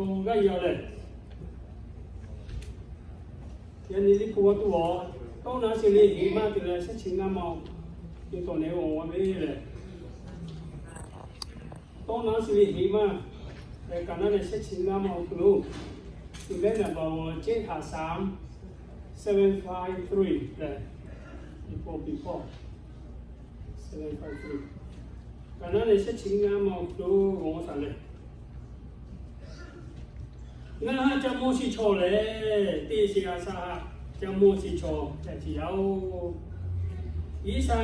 g'aˇ yaw lehˬ, yaꞈ nyi liꞈ hpu g'aw tuˬ awˬ, tawˇ naˉ shiˍ le heˍ maˇ te leh shehˆ chi ngaˇ ma awˬ, te tawˬ nehˬ awˬ g'a ve lehˬ, tawˇ naˉ shiˍ le heˍ maˇ, kaꞈ naˉ leh shehˆ chi ngaˇ ma awˬ hk'aw lo, te leh naˍ baˬ awˬ ceˇ haˍ Psalm seven five three lehˬ, before before seven five three, kaꞈ naˉ leh shehˆ chi ngaˇ ma awˬ hk'aw lo g'aw shaˍ lehˬ, ngaˬ haꞈ ca mawˇ shiˍ chaw lehˬ, teˇ shiˍ a shaꞈ haꞈ ca mawˇ shiˍ chaw tehꞈ ce yaˇ oˬ. G'uiˬsha,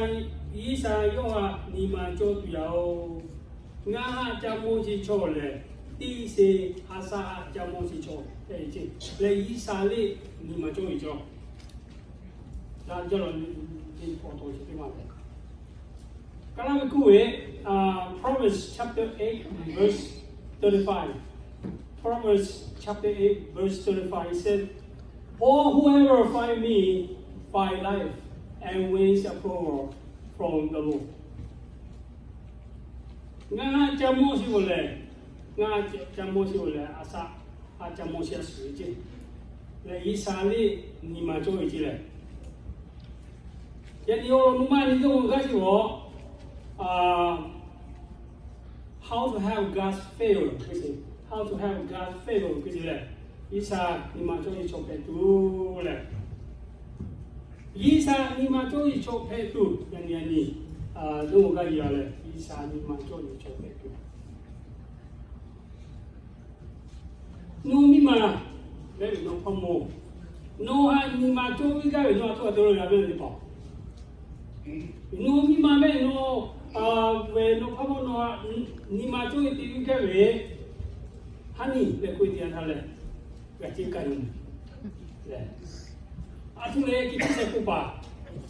G'uiˬsha yawˇ haꞈ nyi ma cawˇ tuˬ yaˇ oˬ. Ngaˬ haꞈ ca mawˇ shiˍ chaw lehˬ, teˇ shiˍ a shaꞈ haꞈ ca mawˇ shiˍ chaw tehꞈ ce leh, G'uiˬsha le nyi ma cawˇ ve chaw. Daꞈ jaˇ lawˬ ve, teˇ pawˆ tawˬ chi teˇ maˬ lehˬ, Kaˍlaˇ ve kuˇ ve, Proverbs chapter eight verse thirty-five. Proverbs chapter eight verse thirty-five, it said, "For whoever find me find life and wins approval from the Lord." Ngaˬ haꞈ ca mawˇ shiˍ oˬ lehˬ, ngaˬ haꞈ ca mawˇ shiˍ oˬ lehˬ, a shaꞈ haꞈ ca mawˇ shiˍ a shuˍ ve ce leh, G'uiˬsha le nyi ma cawˇ ve ce lehˬ, yaꞈ nyi awˬ lawn nuˇ maˇ nyi teˇ g'aˇ shiˍ awˬ, How to have God's favor, how to have God's favor hk'e ce lehˬ, G'uiˬsha nyi ma cawˇ ve chaw hpehꞈ tuˬ lehˬ, G'uiˬsha nyi ma cawˇ ve chaw hpehꞈ tuˬ yaꞈ nyi, yaꞈ nyi, teˇ g'aˇ g'aˇ yaꞈ lehˬ, G'uiˬsha nyi ma cawˇ ve chaw hpehꞈ tuˬ. Nawˬ miˇ ma mehˆ ve nawˬ hpawˇ mawˇ, nawˬ haꞈ nyi ma cawˇ ve gaˇ ve nawˬ a htoꞈ ma te lo yaˇ ve le paˍ. Nawˬ miˇ ma mehˆ nawˬ, ve nawˬ hpawˇ mawˇ nawˬ haꞈ nyi ma cawˇ ve te ve gaˇ ve, ha nyi leh k'oˆ ve te yanˇ htaˇ lehˬ, g'a ceˇ k'ai yoˬ. A htoꞈ leh ki htaˇ leh k'oˆ paˍ,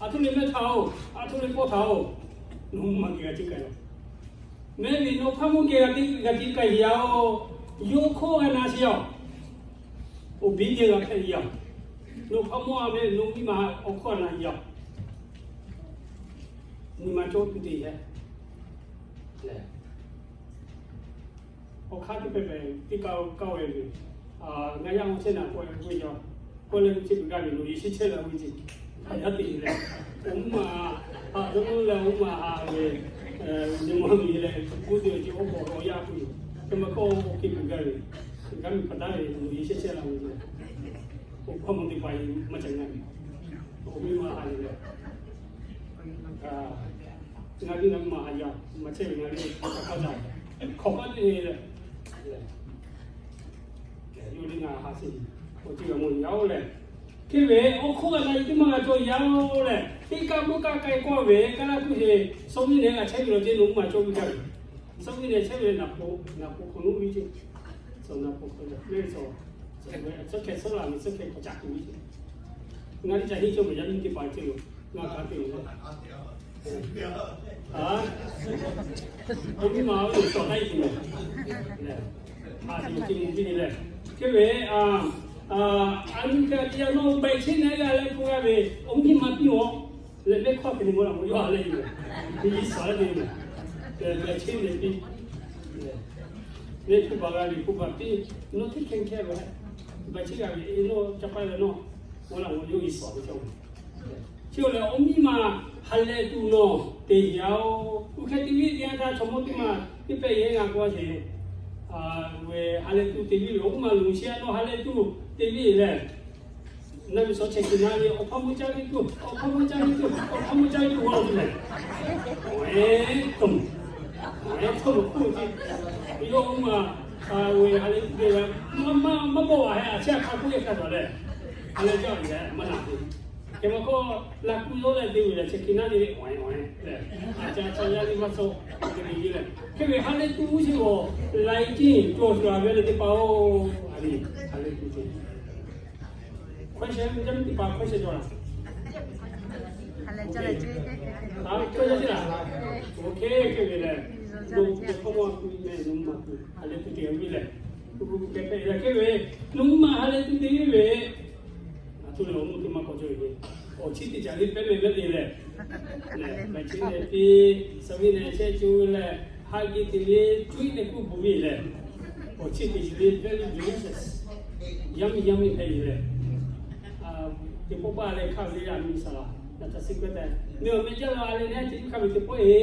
a htoꞈ leh mehˆ htaꞈ-oˬ, a htoꞈ leh pawˆ htaꞈ-oˬ, nawˬ mvuhˇ ma geh g'a ceˇ k'ai yoˬ. Mehˆ ve nawˬ hpawˇ mawˇ geh g'a ceˇ k'ai yaˇ-oˬ, yawˇ hkawˇ g'a na sheˍ yaˇ-oˬ, awˬ biˇ geh g'a hpehꞈ yaˇ-oˬ, nawˬ hpawˇ mawˇ a mehˆ nawˬ miˇ ma awˬ hkawˇ g'a na yaˇ-oˬ, nyi ma cawˇ tuˬ te hehꞈ lehˬ, awˬ hk'aˇ teˇ hpehꞈ hpehꞈ teˇ kaˇ kaˇ ve yoˬ. Ngaˬ yaˇ awˬ chehˇ naˍ k'oˆ ve k'oˆ ve yaˇ, kawˇ leh ve chehˇ kuiˬ gaˇ ve lo yeˬ shiˉ chehˇ la ve ce. Hk'aˬ yaˇ te leh, awˬ mvuhˇ ma haꞈ dawˇ leh awˬ mvuhˇ ma haꞈ ve, nyi ma miˬ leh k'oˆ te ve ce, oˇ k'awꞈ awˬ yaˇ k'oˆ ve, hk'e ma kawˇ k'oˆ hk'e kuiˬ gaˇ ve, gaˇ miˬ hpaˍ taˉ ve lo yeˬ shiˉ chehˇ la ve ce. Awˬ hpawˇ mawˇ teˇ hpaˍ maˇ ca ngaˇ ve, awˬ miˇ ma haꞈ ve leh, ngaˬ viˉ ngaˬ mvuhˇ ma haꞈ yaˇ maˇ chehˇ ve, ngaˬ viˉ hk'aˬ hk'aˇ ca hk'awꞈ maˇ te leh, yawˇ teˇ ngaˬ haꞈ sheˍ, awˬ ceuˬ g'a mawˬ yaˇ-oˬ lehˬ, hk'e ve awˬ hk'oˆ g'a na ve teˇ maˇ g'a cawˬ yaˇ-oˬ lehˬ, teˇ kaˆ muˇ kaˆ k'ai kawˆ ve kaˇ laˇ kuˇ sheˍ, saw miˇ nehˬ g'a chehˇ ve law ce, nawˬ mvuhˇ ma cawˇ ve gaˇ ve, saw miˇ nehˬ chehˇ ve naˍ po, naˍ po hk'awꞈ nuˇ ve ce, saw naˍ po hk'awꞈ ca ve saw, tcuhˉ hkeh suhˉ la ve tcuhˉ hkeh k'awꞈ ca tuˬ ve ce. Ngaˬ teˇ ca henˇ cawˇ ve yaˇ miˇ teˇ hpaˍ ce lo, ngaˬ hk'aˬ te lo, a, awˬ miˇ ma ve tawˍ taˉ e tuˬ, a, ce lo leh, hk'e ve, a, a nyi kaꞈ te yaˇ nawˬ baiˬ cheˇ nehˬ g'a leh k'oˆ g'a ve, awˬ miˇ ma piˇ-oˬ leh mehˆ hkawˇ hk'e le maˇ la maw yawˇ a leh yoˬ. Teˇ yiˇ suhˍ leh te yoˬ. Baiˬ cheˇ nehˬ piˇ, leh hpu baˬ g'a ve hpu baˬ piˇ, nawˬ teˇ hkeh hkeh ve, baiˬ cheˇ g'a ve nawˬ ca paˇ leh nawˬ, maˇ la maw yawˇ Yeˍsuˆ ve cawˬ ve. Chi awˬ lehˬ, awˬ miˇ ma ha lehˬ tuˬ nawˬ te yaˇ-oˬ. Oˇ hk'e te viˉ te yanˇ htaˇ chaw mawˇ teˇ maˬ teˇ pehˇ yehˬ g'a k'oˆ a sheˍ. Ve ha lehˬ tuˬ te viˉ ve awˬ miˇ ma loˍ sheˍ a, nawˬ ha lehˬ tuˬ te viˉ lehˬ, naˆ miˬ suhˍ chehˇ kuiˬ na ve awˬ hpawˇ mawˇ caˇ ve tuˬ, awˬ hpawˇ mawˇ caˇ ve tuˬ, awˬ hpawˇ mawˇ caˇ ve tuˬ g'aw tuˬ lehˬ, awˬ hkawˇ lo k'oˆ ve, yawˇ awˬ miˇ ma, ve ha lehˬ tuˬ te leh, maˇ maˇ maˇ bawˆ a heh, a chehˇ a hk'a k'oˆ yehˬ hk'a dawˬ lehˬ, ha lehˬ caˇ ve lehˬ maˇ na ve. Hk'e ma hkawˇ la kuˇ yawˇ leh te ve lehˬ, chehˇ kuiˬ na ve awˬ e awˬ e lehˬ, a ca ca yaˇ ve maˇ cawˬ te ve lehˬ, hk'e ve ha lehˬ tuˬ sheˍ g'awˬ laiˉ ceuˬ cawˬ shuˍ a ve lehˬ teˇ hpaˍ-oˬ, a ve ha lehˬ tuˬ te. Question, jaˇ miˇ teˇ hpaˍ question cawˬ laˬ. A, cawˇ jaˇ ce laˬ. Okay, hk'e ve lehˬ, nawˬ hpawˇ mawˇ a kuˬ meh nawˬ mvuhˇ ma kuˬ ha lehˬ tuˬ te ve lehˬ, hk'e ve nawˬ mvuhˇ ma ha lehˬ tuˬ te ve, a htoꞈ lehˬ awˬ mvuhˇ teˇ maˇ k'awꞈ cawˬ ve, awˬ chi teˇ caˬ ve pehˉ meh mehˉ te lehˬ, lehˬ, mehˬ chi lehˬ te, saˍ viˉ nehˬ chehˇ co ve lehˬ, ha geh te ve cuˇ iˉ leh kuˇ bvuhꞈ ve lehˬ, Awˬ chi teꞈ chi ve very delicious, yummy, yummy hpehꞈ ve lehˬ, teˇ pawˆ paˆ leh hk'aˇ ve a miˇ saˍ laˍ na taꞈ siˉ k'oˆ tehꞈ, meh awˬ meh jaˇ la a leh nehˉ chi hk'aˇ ve teˇ pawˆ e,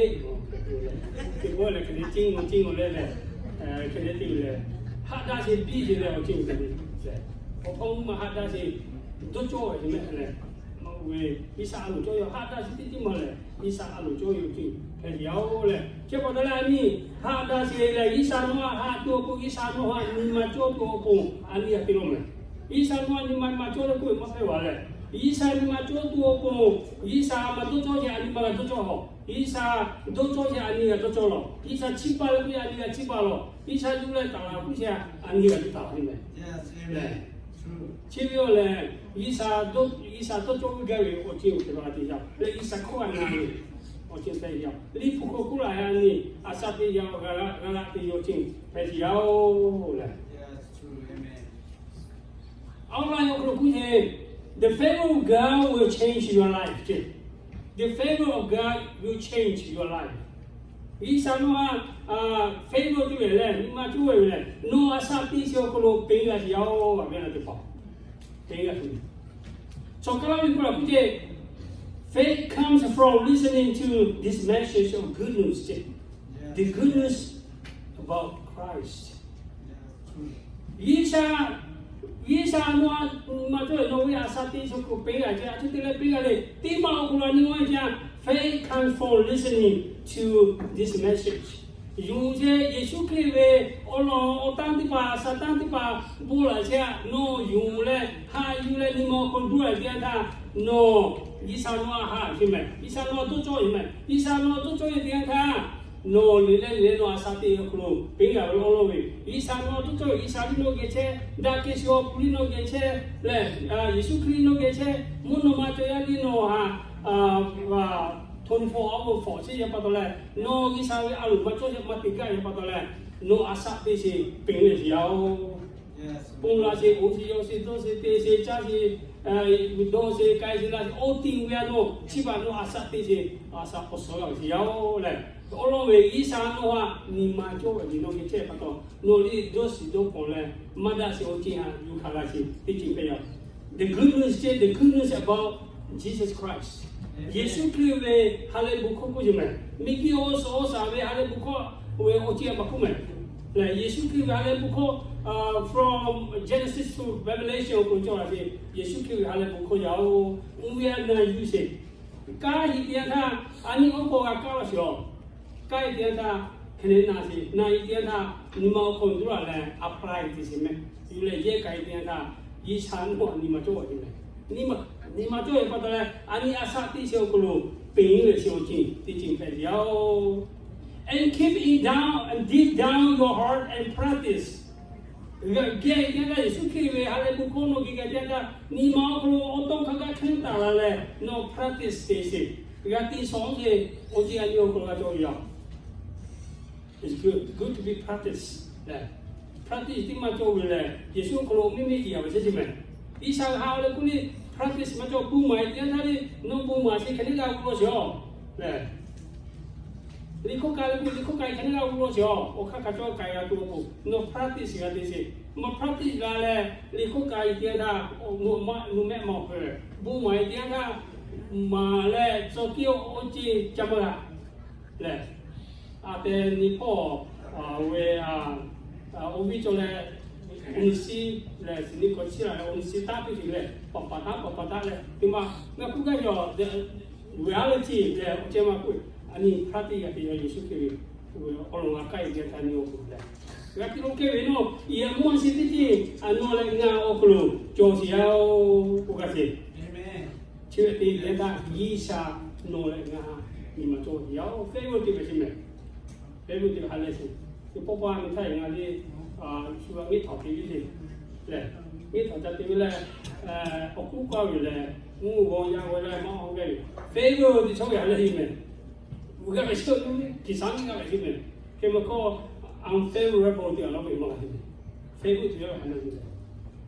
teˇ pawˆ lehˬ hk'e le ceˇ ngaw ceˇ ngaw leh lehˬ, hk'e le te lehˬ, haˆ daˇ sheˍ biˇ sheˍ leh awˬ ceˇ ve lehˬ, awˬ hpawˇ mvuhˇ ma haˆ daˇ sheˍ dawˇ cawˇ ve mehˆ lehˬ, ve G'uiˬsha a loˍ cawˇ ve haˆ daˇ sheˍ teˇ ceuˬ maˬ lehˬ, G'uiˬsha a loˍ cawˇ ve awˬ ceˇ hpehꞈ ve yoˬ lehˬ. Chi pa taw leh a nyi haˆ daˇ sheˍ lehˬ, G'uiˬsha nawˬ haˆ haˆ tuˬ awˬ pon, G'uiˬsha nawˬ haˆ nyi ma cawˇ tuˬ awˬ pon a nyi g'a te law mehˍ. G'uiˬsha nawˬ haˆ nyi ma maˇ cawˇ leh k'oˆ ve maˇ hpehꞈ ve lehˬ, G'uiˬsha nyi ma cawˇ tuˬ awˬ pon, G'uiˬsha maˇ dawˇ cawˇ sheˍ a nyi ma g'a dawˇ cawˇ haw. G'uiˬsha dawˇ cawˇ sheˍ a nyi g'a dawˇ cawˇ law. G'uiˬsha chiˇ baˬ leh k'oˆ ve a nyi g'a chiˇ baˬ law. G'uiˬsha yuˬ leh taˍ la k'oˆ sheˍ a nyi g'a yuˬ taˍ ve mehˍ. Chi ve yoˬ lehˬ, G'uiˬsha dawˇ, G'uiˬsha dawˇ cawˇ ve gaˇ ve awˬ ceˇ awˬ hk'e la te yaˇ leh G'uiˬsha hkawˇ a na ve awˬ ceˇ hpehꞈ yaˇ. Liꞈ hpu hk'aw k'oˆ la a nyi, a shaꞈ teꞈ yaˇ g'a g'a g'a te ve awˬ ceˇ hpehꞈ yaˇ-oˬ lehˬ. Awˬ lawn yawˇ hk'aw lo k'oˆ ve, the favor of God will change your life. The favor of God will change your life. G'uiˬsha nawˬ haˆ favor te ve lehˬ, nyi ma cawˇ ve lehˬ, nawˬ a shaꞈ teꞈ sheˍ awˬ hk'aw lo peꞈ g'a sheˍ yaˇ-oˬ, a ve na teˇ hpaˍ, peꞈ g'a sheˍ. Chaw kaˉ laˇ ve k'oˆ la k'oˆ ce, faith comes from listening to this message of good news, the good news about Christ. G'uiˬsha, G'uiˬsha nawˬ a nyi ma cawˇ ve nawˬ ve a shaꞈ teꞈ sheˍ awˬ hk'aw lo peꞈ g'a ce, a cuˇ te leh peꞈ g'a le. Teˇ maˬ awˬ hk'aw lo a nyi ma ce, faith comes from listening to this message. Yonˍ ce, Yeˍsuˆ Hkriꞈ ve awˬ lawn awˬ tanˇ teˇ hpaˍ, a shaꞈ tanˇ teˇ hpaˍ bon laꞈ ce, nawˬ yonˍ leh haꞈ yuˬ leh nyi ma awˬ hk'aw lo duˇ la teˇ yanˇ htaˇ, nawˬ G'uiˬsha nawˬ a haꞈ ve mehˍ. G'uiˬsha nawˬ a dawˇ cawˇ ve mehˍ. G'uiˬsha nawˬ a dawˇ cawˇ ve teˇ yanˇ htaˇ, nawˬ liꞈ leh liꞈ leh nawˬ a shaꞈ teꞈ awˬ hk'aw lo peꞈ g'a ve awˬ lawn ve, G'uiˬsha nawˬ a dawˇ cawˇ ve, G'uiˬsha liꞈ nawˬ geh chehˇ, daꞈ kehˬ shiˍ awˬ pon liꞈ nawˬ geh chehˇ lehˬ, Yeˍsuˆ Hkriꞈ nawˬ geh chehˇ, mvuhˇ naw ma cawˬ yaˇ liꞈ nawˬ haꞈ twenty-four hour hpawꞈ sheˍ yaˇ pa taw leh, nawˬ G'uiˬsha ve a loˍ maˇ cawˇ sheˍ maˇ te gaˇ yaˇ pa taw leh, nawˬ a shaꞈ teꞈ sheˍ peꞈ g'a sheˍ yaˇ-oˬ. Pon la sheˍ, oˍ sheˍ, yaw sheˍ, dawˇ sheˍ, te sheˍ, caˇ sheˍ, dawˇ sheˍ, k'ai sheˍ, la sheˍ, awˬ tiˉ ve a nawˬ chi beuꞈ nawˬ a shaꞈ teꞈ sheˍ, a shaꞈ k'awꞈ suh g'a sheˍ yaˇ-oˬ lehˬ. Awˬ lawn ve G'uiˬsha nawˬ haꞈ nyi ma cawˇ ve liꞈ nawˬ geh chehˇ pa taw, nawˬ liꞈ dawˇ shiˍ dawˇ hpawꞈ leh maˇ daꞈ sheˍ awˬ ceˇ haꞈ yuˬ hkanˍ la sheˍ teˇ ceuˬ hpehꞈ yaˇ. The good news ce, the good news about Jesus Christ. Yeˍsuˆ Hkriꞈ ve ha lehˬ bon hkawˇ k'oˆ ce mehˍ. Miˬguiˬ awˬ suhˍ awˬ shaˍ ve ha lehˬ bon hkawˇ ve awˬ ceˇ a pa k'oˆ mehˍ. Lehˬ, Yeˍsuˆ Hkriꞈ ve ha lehˬ bon hkawˇ, from Genesis to Revelation awˬ hk'aw lo cawˇ la ve, Yeˍsuˆ Hkriꞈ ve ha lehˬ bon hkawˇ yaˇ-oˬ, oˇ ve a na yuˬ sheˍ. Kaˇ heˍ teˇ yanˇ htaˇ, a nyi awˬ hk'aw g'a kaˇ laˇ sheˍ-oˬ. Kaˇ heˍ teˇ yanˇ htaˇ, hk'e le na sheˍ, na heˍ teˇ yanˇ htaˇ, nyi ma awˬ hk'aw duˇ la leh apply te sheˍ mehˍ. Yuˬ leh yehˇ kaˇ heˍ teˇ yanˇ htaˇ, G'uiˬsha nawˬ a nyi ma cawˇ ve mehˍ. Nyi ma, nyi ma cawˇ ve pa taw leh, a nyi a shaꞈ teꞈ sheˍ awˬ hk'aw lo peꞈ ve sheˍ awˬ ceˇ teˇ ceuˬ hpehꞈ yaˇ-oˬ. And keep it down and deep down your heart and practice. Geh teˇ yanˇ htaˇ Yeˍsuˆ Hkriꞈ ve ha lehˬ bon hkawˇ nawˬ geh geh teˇ yanˇ htaˇ, nyi ma awˬ hk'aw lo awˬ tawˇ hk'a gaˇ hkanˇ taˍ la leh nawˬ practice te sheˍ. G'a te shawˍ sheˍ, awˬ ceˇ a nyi awˬ hk'aw lo g'a cawˇ ve yoˬ. It's good, good to be practice. Practice teˇ maˇ cawˇ ve lehˬ, Yeˍsuˆ awˬ hk'aw lo mehˇ mehˇ iˉ yaꞈ ve sheˍ mehˍ. G'uiˬsha ha lehˬ k'oˆ le, practice maˇ cawˇ, bon maˍ e teˇ yanˇ htaˇ le, nawˬ bon maˍ sheˍ hk'e le g'a g'aw law sheˍ-oˬ lehˬ. Liꞈ hkawˇ k'ai leh k'oˆ, liꞈ hkawˇ k'ai hk'e le g'a g'aw law sheˍ-oˬ, awˬ hk'aˇ hk'a cawˇ k'ai g'a tuˬ awˬ pon, nawˬ practice g'a te sheˍ. Maˇ practice g'a leh, liꞈ hkawˇ k'ai teˇ yanˇ htaˇ, nawˬ mehˆ maˇ hpehꞈ, bon maˍ e teˇ yanˇ htaˇ, maˍ leh tcuh kiˇ awˬ ceˇ ca maˇ g'a lehˬ. A te nyi hpawˇ ve awˬ viˉ cawˬ leh, awˬ nyi shiˉ lehˬ, suˍ nyi k'awꞈ chiˇ la leh awˬ nyi shiˉ taˉ piˇ tuˬ leh, paˍ paˍ taˉ paˍ paˍ taˉ leh teˇ maˇ g'a k'oˆ gaˇ ve, reality lehˬ awˬ ceh maˇ k'oˆ, a nyi hk'aˇ teˇ g'aˇ te yaˇ Yeˍsuˆ Hkriꞈ ve awˬ lawn g'a k'ai ve teˇ yanˇ htaˇ nyi awˬ hk'aw lo lehˬ, g'a te lo kehˬ ve nawˬ, yehˬ mawˇ sheˍ teˇ ceuˬ a nawˬ leh ngaˬ awˬ hk'aw lo cawˬ sheˍ yaˇ-oˬ k'oˆ gaˇ sheˍ. Chi ve te leh htaˇ G'uiˬsha nawˬ leh ngaˬ nyi ma cawˇ sheˍ yaˇ-oˬ. Favor te ve chi mehˍ. Favor te ve ha lehˬ sheˍ. Teˇ pawˆ pawˆ a nyi htaˇ ngaˬ le, shu g'a ngiˉ htaꞈ te ve le lehˬ, ngiˉ htaꞈ ca te ve leh, awˬ kuˉ k'aˇ ve lehˬ, mvuhˇ g'aw yaˇ g'aw leh maˇ hawˇ gaˇ ve, favor te chawˇ ve ha lehˬ sheˍ mehˍ. G'uiˬ g'a ve chi teˇ, G'uiˬsha nyi g'a ve chi mehˍ. Hk'e maˇ k'oˆ, unfavorable te a la ve maˇ g'a sheˍ mehˍ. Favor te ve ha lehˬ sheˍ.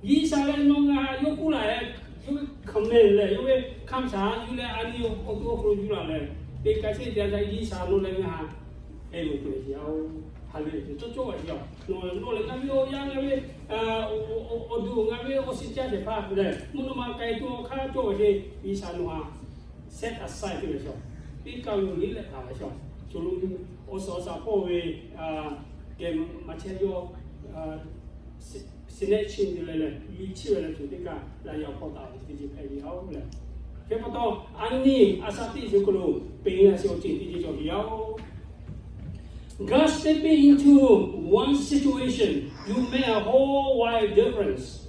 G'uiˬsha leh nawˬ ngaˬ yawˇ kuˉ la e, yawˇ ve command leh yawˇ ve คำสั่ง yuˬ leh a nyi awˬ to awˬ hk'aw lo yuˬ la leh, te k'ai sheˍ teˇ yanˇ htaˇ G'uiˬsha nawˬ leh ngaˬ favor te ve sheˍ yaˇ-oˬ. Ha lehˬ cawˇ cawˇ ve yoˬ. Nawˬ lehˬ ngaˬ ve awˬ yanˇ, ngaˬ ve awˬ duˬ, ngaˬ ve awˬ shiˍ caˇ shehˍ hpaˇ lehˬ, mvuhˇ naw ma k'ai tuˬ awˬ hk'aˇ cawˬ ve hk'e, G'uiˬsha nawˬ htaꞈ set aside ve yoˬ. Teˇ kaˬ lo liˇ leh taˍ ve yoˬ. Shu lo awˬ suhˍ awˬ shaˍ hpawˇ ve geh maˇ chehˇ yawˇ, siˍ nehˆ chi tuˬ leh leh, yuˬ chiˇ ve leh tuˬ teˇ kaˬ la yaꞈ hpawˇ taˍ ve teˇ ceuˬ hpehꞈ ve yoˬ leh. Hk'e pa taw, a nyi a shaꞈ teˇ ceuˬ hk'aw lo peꞈ la sheˍ awˬ ceuˬ teˇ ceuˬ cawˬ ve yoˬ. God stepping into one situation, you make a whole wide difference.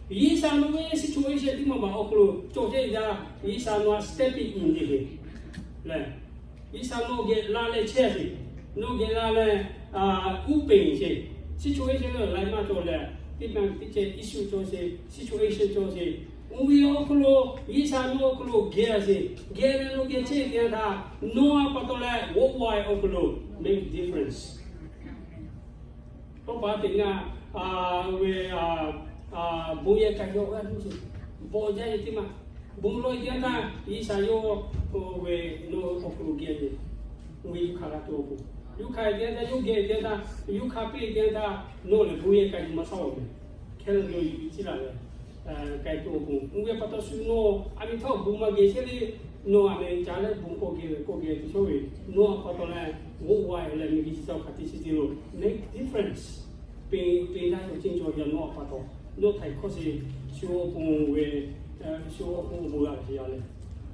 G'uiˬsha nawˬ ve situation teˇ maˬ maˬ awˬ hk'aw lo cawˬ chehˇ ve htaꞈ, G'uiˬsha nawˬ htaꞈ stepping in te ve lehˬ, G'uiˬsha nawˬ geh la leh chehˇ sheˍ, nawˬ geh la leh uˉ peꞈ sheˍ. Situation laiˉ maˇ cawˬ leh, teˇ maˬ teˇ ceh issue cawˬ sheˍ, situation cawˬ sheˍ. Oˇ ve awˬ hk'aw lo G'uiˬsha nawˬ awˬ hk'aw lo geh sheˍ, geh leh nawˬ geh chehˇ ve htaꞈ, nawˬ a pa taw leh worldwide awˬ hk'aw lo make difference. Tawˇ pa teꞈ ngaˬ ve bon yehˬ kaꞈ yawˇ g'a nuˇ sheˍ, bawˆ jaˇ ve teˇ maˬ, bon lawˬ e teˇ yanˇ htaˇ G'uiˬsha yawˇ ve nawˬ awˬ hk'aw lo geh ve, oˇ ve yuˇ hkanˍ g'a tuˬ awˬ pon, yuˇ hkanˍ e teˇ yanˇ htaˇ yawˇ geh ve teˇ yanˇ htaˇ, yuˇ hkanˍ piˇ e teˇ yanˇ htaˇ nawˬ lehˬ bon yehˬ kaꞈ yuˬ maˇ shaˉ-oˬ meh. Hk'e le yoˬ, yuˬ ciˇ laˬ leh k'ai tuˬ awˬ pon, oˇ ve pa taw shu nawˬ a miˬ htaˇ bon maˇ geh chehˇ le, nawˬ a miˬ ca leh bon k'awꞈ geh ve k'awꞈ geh teˇ shawˉ ve, nawˬ a pa taw leh worldwide leh miˬguiˬ chi tawˇ hk'aˬ teˇ chi te lo make difference. Peꞈ, peꞈ daˇ cawˬ ceˇ cawˬ yaꞈ nawˬ a pa taw, nawˬ htaiˍ hkawˇ sheˍ, shu awˬ pon ve, shu awˬ pon bon g'a ve yaˇ leh,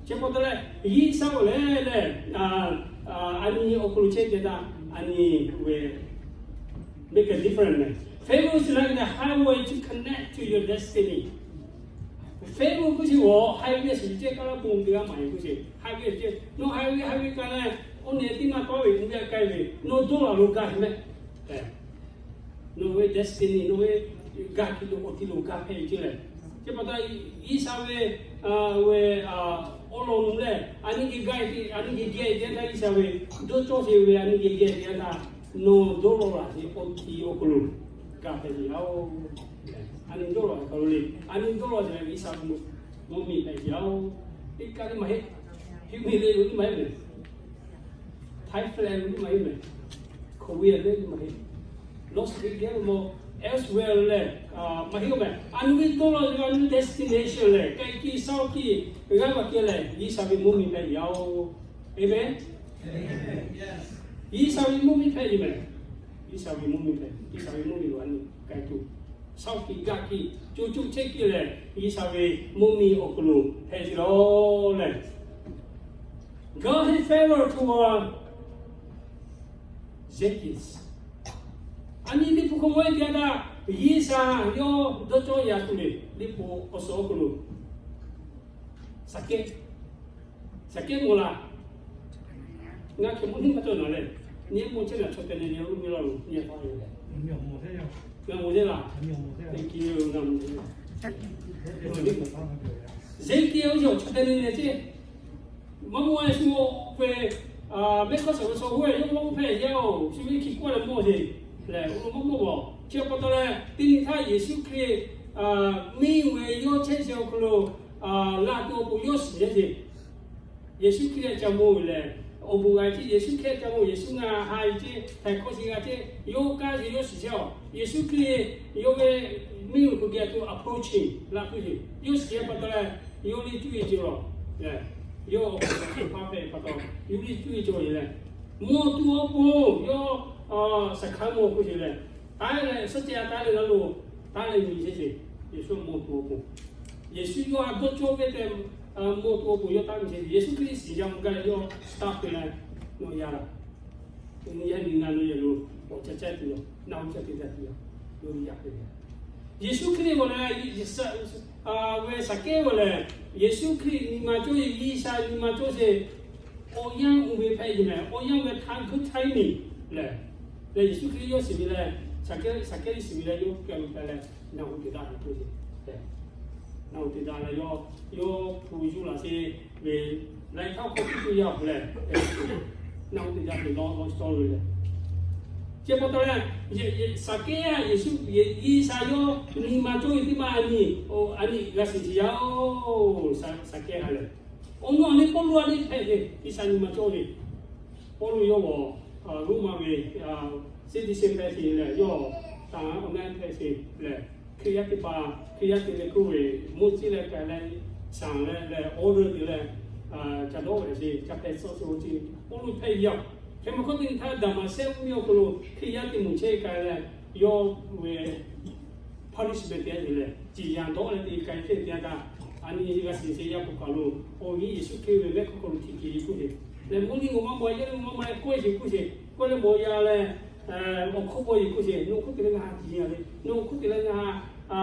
chi pa taw leh G'uiˬsha awˬ lehˬ lehˬ, a nyi awˬ hk'aw lo chehˇ ve htaꞈ a nyi ve make a difference meh. Favor is like the highway to connect to your destiny. Favor k'oˆ sheˍ g'awˬ highway sheˍ ceh kaˇ laˇ bon te g'a maˍ yeˬ k'oˆ sheˍ. Highway sheˍ ceh, nawˬ highway, highway kaˇ leh, oˇ nehˬ teˇ maˇ tawˇ ve uˇ ve a k'ai ve, nawˬ dawˇ laˬ lo gaˇ heˆ meh. Nawˬ ve destiny, nawˬ ve gaˇ hkiˬ lo awˬ ti lo gaˇ hpehꞈ ve ceˇ lehˬ. Chi pa taw G'uiˬsha ve, ve awˬ lawn lehˬ, a nyi geh gaˇ, a nyi geh geh teˇ yanˇ htaˇ G'uiˬsha ve dawˇ cawˇ sheˍ ve a nyi geh geh teˇ yanˇ htaˇ, nawˬ dawˇ law laˬ sheˍ awˬ ti awˬ hk'aw lo gaˇ hpehꞈ ve yoˬ. A nyi dawˇ law laˬ hk'aw lo le, a nyi dawˇ law sheˍ G'uiˬsha ve mvuhˇmiˬ hpehꞈ ve yoˬ. Teˇ kaˇ le maˇ heˆ, Hkriꞈ miˬ le lo le maˇ heˆ meh. Thailand lo le maˇ heˆ meh. Korea le lo maˇ heˆ. Las Vegas lo, elsewhere lehˬ maˇ heˆ meh. A nyi ve dawˇ law ve a nyi destination lehˬ, k'ai kiˇ shaˉ kiˇ g'aˇ va kehˬ lehˬ, G'uiˬsha ve mvuhˇmiˬ hpehꞈ ve yoˬ. Amen. G'uiˬsha ve mvuhˇmiˬ hpehꞈ ve meh. G'uiˬsha ve mvuhˇmiˬ hpehꞈ, G'uiˬsha ve mvuhˇmiˬ lo a nyi k'ai tuˬ, shaˉ kiˇ g'aˇ kiˇ co co chehˇ kiˇ lehˬ, G'uiˬsha ve mvuhˇmiˬ awˬ hk'aw lo hpehꞈ ve yoˬ lehˬ. God his favor toward Zacchaeus. A nyi Liꞈ hpu hk'aw maˇ heˆ teˇ yanˇ htaˇ, G'uiˬsha yawˇ dawˇ cawˇ yaꞈ tuˬ ve Liꞈ hpu awˬ suhˍ awˬ hk'aw lo, Saˍkehˇ, Saˍkehˇ mawˬ laˬ. Ngaˬ hk'e mawˬ nyi maˇ cawˬ naˍ leh, nyi mawˬ chehˇ naˍ chaw teh neh nyi lo meh la lo nyi a pa ve leh, ngaˬ mawˬ teˇ laˬ. Thank you, ngaˬ mawˬ teˇ laˬ. Zacchaeus yawˇ chaw teh neh nyi ceˇ. Maˇ mawˬ e shu ve, mehˆ hk'aˇ shaˍ ve shaw hoˉ e yawˇ mawˇ hpehꞈ yaˇ-oˬ, shu ve hkiˬ k'oˆ leh mawˬ sheˍ lehˬ, oˇ lo maˇ mawˬ bawˬ. Chi pa taw leh, teˇ nyi htaˇ Yeˍsuˆ Hkriꞈ miˬ ve yawˇ chehˇ chi awˬ hk'aw lo laˬ tuˬ awˬ pon yawˇ shiˍ yaˇ sheˍ. Yeˍsuˆ Hkriꞈ ca mawˬ ve lehˬ, awˬ bon g'a ceˇ. Yeˍsuˆ Hkriꞈ ca mawˬ, Yeˍsuˆ ngaˬ ha ve ceˇ, htaiˍ hkawˇ shiˍ g'a ceˇ, yawˇ kaˇ sheˍ yawˇ shiˍ chehˇ-oˬ. Yeˍsuˆ Hkriꞈ yawˇ ve miˬ ve hk'aw geh tuˬ approaching laˇ tuˬ sheˍ, yawˇ shiˍ pa taw leh, yawˇ liˇ cuˇ e cawˬ lawˬ. Yawˇ awˬ hk'aw lo hpaˇ hpehꞈ pa taw, yawˇ liˇ cuˇ e cawˬ lehˬ, mawˬ tuˬ awˬ pon yawˇ saˍ hkaˍ mawˬ k'oˆ sheˍ lehˬ, taˉ leh suhˉ ceh a taˉ leh g'a lo, taˉ leh nyi chehˇ sheˍ. Yeˍsuˆ mawˬ tuˬ awˬ pon, Yeˍsuˆ yawˇ a dawˇ cawˇ ve tehꞈ mawˬ tuˬ awˬ pon yawˇ taˉ nyi chehˇ sheˍ. Yeˍsuˆ Hkriꞈ shiˍ yaˇ mvuh gaˇ leh yawˇ taˉ hpehꞈ leh, nawˬ yaˇ laˬ. Yaˇ nyi na lo yaˇ lo, awˬ ca caˇ tuˬ yoˬ, na hu caˇ te daꞈ tuˬ yoˬ, yawˇ nyi yaˇ hpehꞈ ve. Yeˍsuˆ Hkriꞈ g'awˬ leh, ve Saˍkehˇ g'awˬ lehˬ, Yeˍsuˆ Hkriꞈ nyi ma cawˇ ve, G'uiˬsha nyi ma cawˇ ve, awˬ yanˇ oˇ ve hpehꞈ ve meh. Awˬ yanˇ ve htaˇ good timing lehˬ, leh Yeˍsuˆ Hkriꞈ yawˇ shiˍ ve leh, Saˍkehˇ, Saˍkehˇ shiˍ ve leh yawˇ k'ai ve k'ai leh, na hu te daꞈ ve k'oˆ ve, na hu te daꞈ leh yawˇ, yawˇ hpu yuˬ laˬ sheˍ ve, laiˬ hk'aˇ hk'aw piˇ tuˬ yaˇ hpu lehˬ, na hu te daꞈ ve law law shaw ve lehˬ. Chi pa taw leh, Saˍkehˇ a Yeˍsuˆ, G'uiˬsha yawˇ nyi ma cawˇ ve teˇ maˇ a nyi, a nyi g'a shiˍ sheˍ yaˇ-oˬ, Saˍkehˇ a lehˬ. Awˬ nawˬ a nyi Pawˇluꞈ a nyi hpehꞈ ve, G'uiˬsha nyi ma cawˇ ve. Pawˇluꞈ yawˇ g'awˬ Roˉmaꞈ ve, citizen hpehꞈ sheˍ lehˬ, yawˇ taˍ awˬ na hpehꞈ sheˍ lehˬ, Hkriꞈ yaˇ teˇ hpaˍ, Hkriꞈ yaˇ te leh k'oˆ ve, mawˇ ciˉ leh k'ai leh, shaˍ leh leh, order te leh, ca dawˇ ve sheˍ, ca hpehꞈ suh sheˍ ve chi, Pawˇluꞈ hpehꞈ ve yoˬ. Hk'e maˇ k'oˆ, teˇ nyi htaˇ Daˍmaˍsehˆ mvuhˇ miˬ awˬ hk'aw lo Hkriꞈ yaˇ te moˍ chehˇ k'ai leh, yawˇ ve punishment te leh, ciˍ yanˍ dawˇ leh te k'ai chehˇ ve teˇ yanˇ htaˇ, a nyi g'a shiˍ sheˍ, yaˇ hpu kaˬ lo awˬ viˉ Yeˍsuˆ Hkriꞈ ve mehˆ hk'aw hk'aw lo htiꞈ keˬ k'oˆ sheˍ lehˬ, mvuhˇ miˬ maˇ maw, yaˇ miˇ maˇ maw leh k'oˆ sheˍ k'oˆ sheˍ, k'oˆ leh mawˬ yaˇ leh, awˬ hk'oˆ paw yeˬ k'oˆ sheˍ, nawˬ hk'oˆ te leh ngaˬ ha ciˍ yanˍ le, nawˬ hk'oˆ te leh ngaˬ ha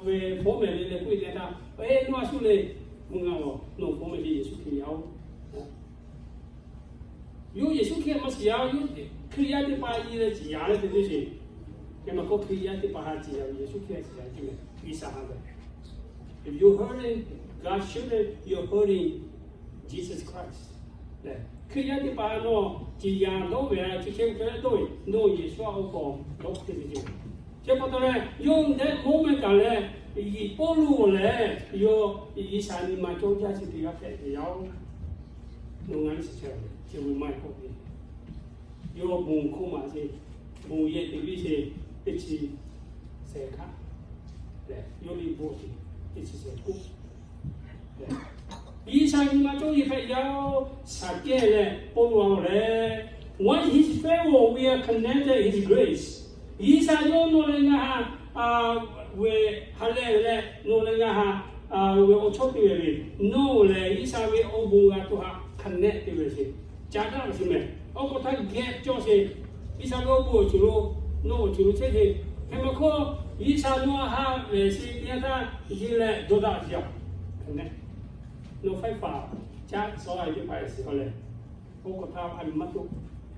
ve fawˉ mehˍ le leh k'oˆ ve teˇ yanˇ htaˇ, eˬ, nawˬ a shu le, mvuhˇ naw, nawˬ fawˉ mehˍ le, Yeˍsuˆ Hkriꞈ yaˇ-oˬ. Yawˇ Yeˍsuˆ Hkriꞈ maˇ shiˍ yaˇ-oˬ, yawˇ Hkriꞈ yaˇ teˇ hpaˍ i leh ciˍ yanˍ leh te teˇ sheˍ. Hk'e maˇ k'oˆ, Hkriꞈ yaˇ teˇ hpaˍ ha ciˍ yanˍ ve, Yeˍsuˆ Hkriꞈ ciˍ yanˍ ve, G'uiˬsha ha ve. If you hurting God's children, you're hurting Jesus Christ. Hkriꞈ yaˇ teˇ hpaˍ nawˬ ciˍ yanˍ dawˇ ve a chi hk'e hk'e dawˇ ve, nawˬ Yeˍsuˆ a oˇ k'awꞈ dawˇ hk'e ve yoˬ. Chi pa taw leh, yawˇ that moment kaꞈ leh, Pawˇluꞈ lehˬ yawˇ G'uiˬsha nyi ma cawˇ jaˇ chi teˇ g'aˇ hpehꞈ ve yoˬ. Nawˬ ngaˬ ve shiˍ chehˇ ve, chi ve maˇ heˆ k'oˆ ve, yawˇ bon hkawˇ maˍ sheˍ, bon yehˬ te viˉ sheˍ, teˇ chi shehˍ hkaˆ lehˬ, yawˇ liꞈ bvuhꞈ sheˍ, teˇ chi shehˍ hkaˆ. G'uiˬsha nyi ma cawˇ ve hpehꞈ yaˇ-oˬ, shaˍ kehˇ leh Pawˇluꞈ a lehˬ, when his fellow were connected his grace, G'uiˬsha yawˇ nawˬ leh ngaˬ ha ve ha lehˬ leh nawˬ leh ngaˬ ha ve awˬ chawˇ te ve le, nawˬ lehˬ G'uiˬsha ve awˬ bon g'a tuˬ htaꞈ connect te ve sheˍ, ca daꞈ ve sheˍ mehˍ. Awˬ k'oˍ htaˇ geh cawˇ sheˍ, G'uiˬsha ve awˬ bon awˬ ceuˬ lo, nawˬ awˬ ceuˬ lo chehˇ sheˍ. Hk'e maˇ k'oˆ, G'uiˬsha nawˬ ha lehˬ sheˍ teˇ yanˇ htaˇ yeˬ leh dawˇ daꞈ sheˍ a. Nawˬ ไฟฟ้า caˇ suh a ve teˇ hpaˍ sheˍ k'oˆ leh, awˬ k'oˍ htaˇ a miˬ maˇ toˆ.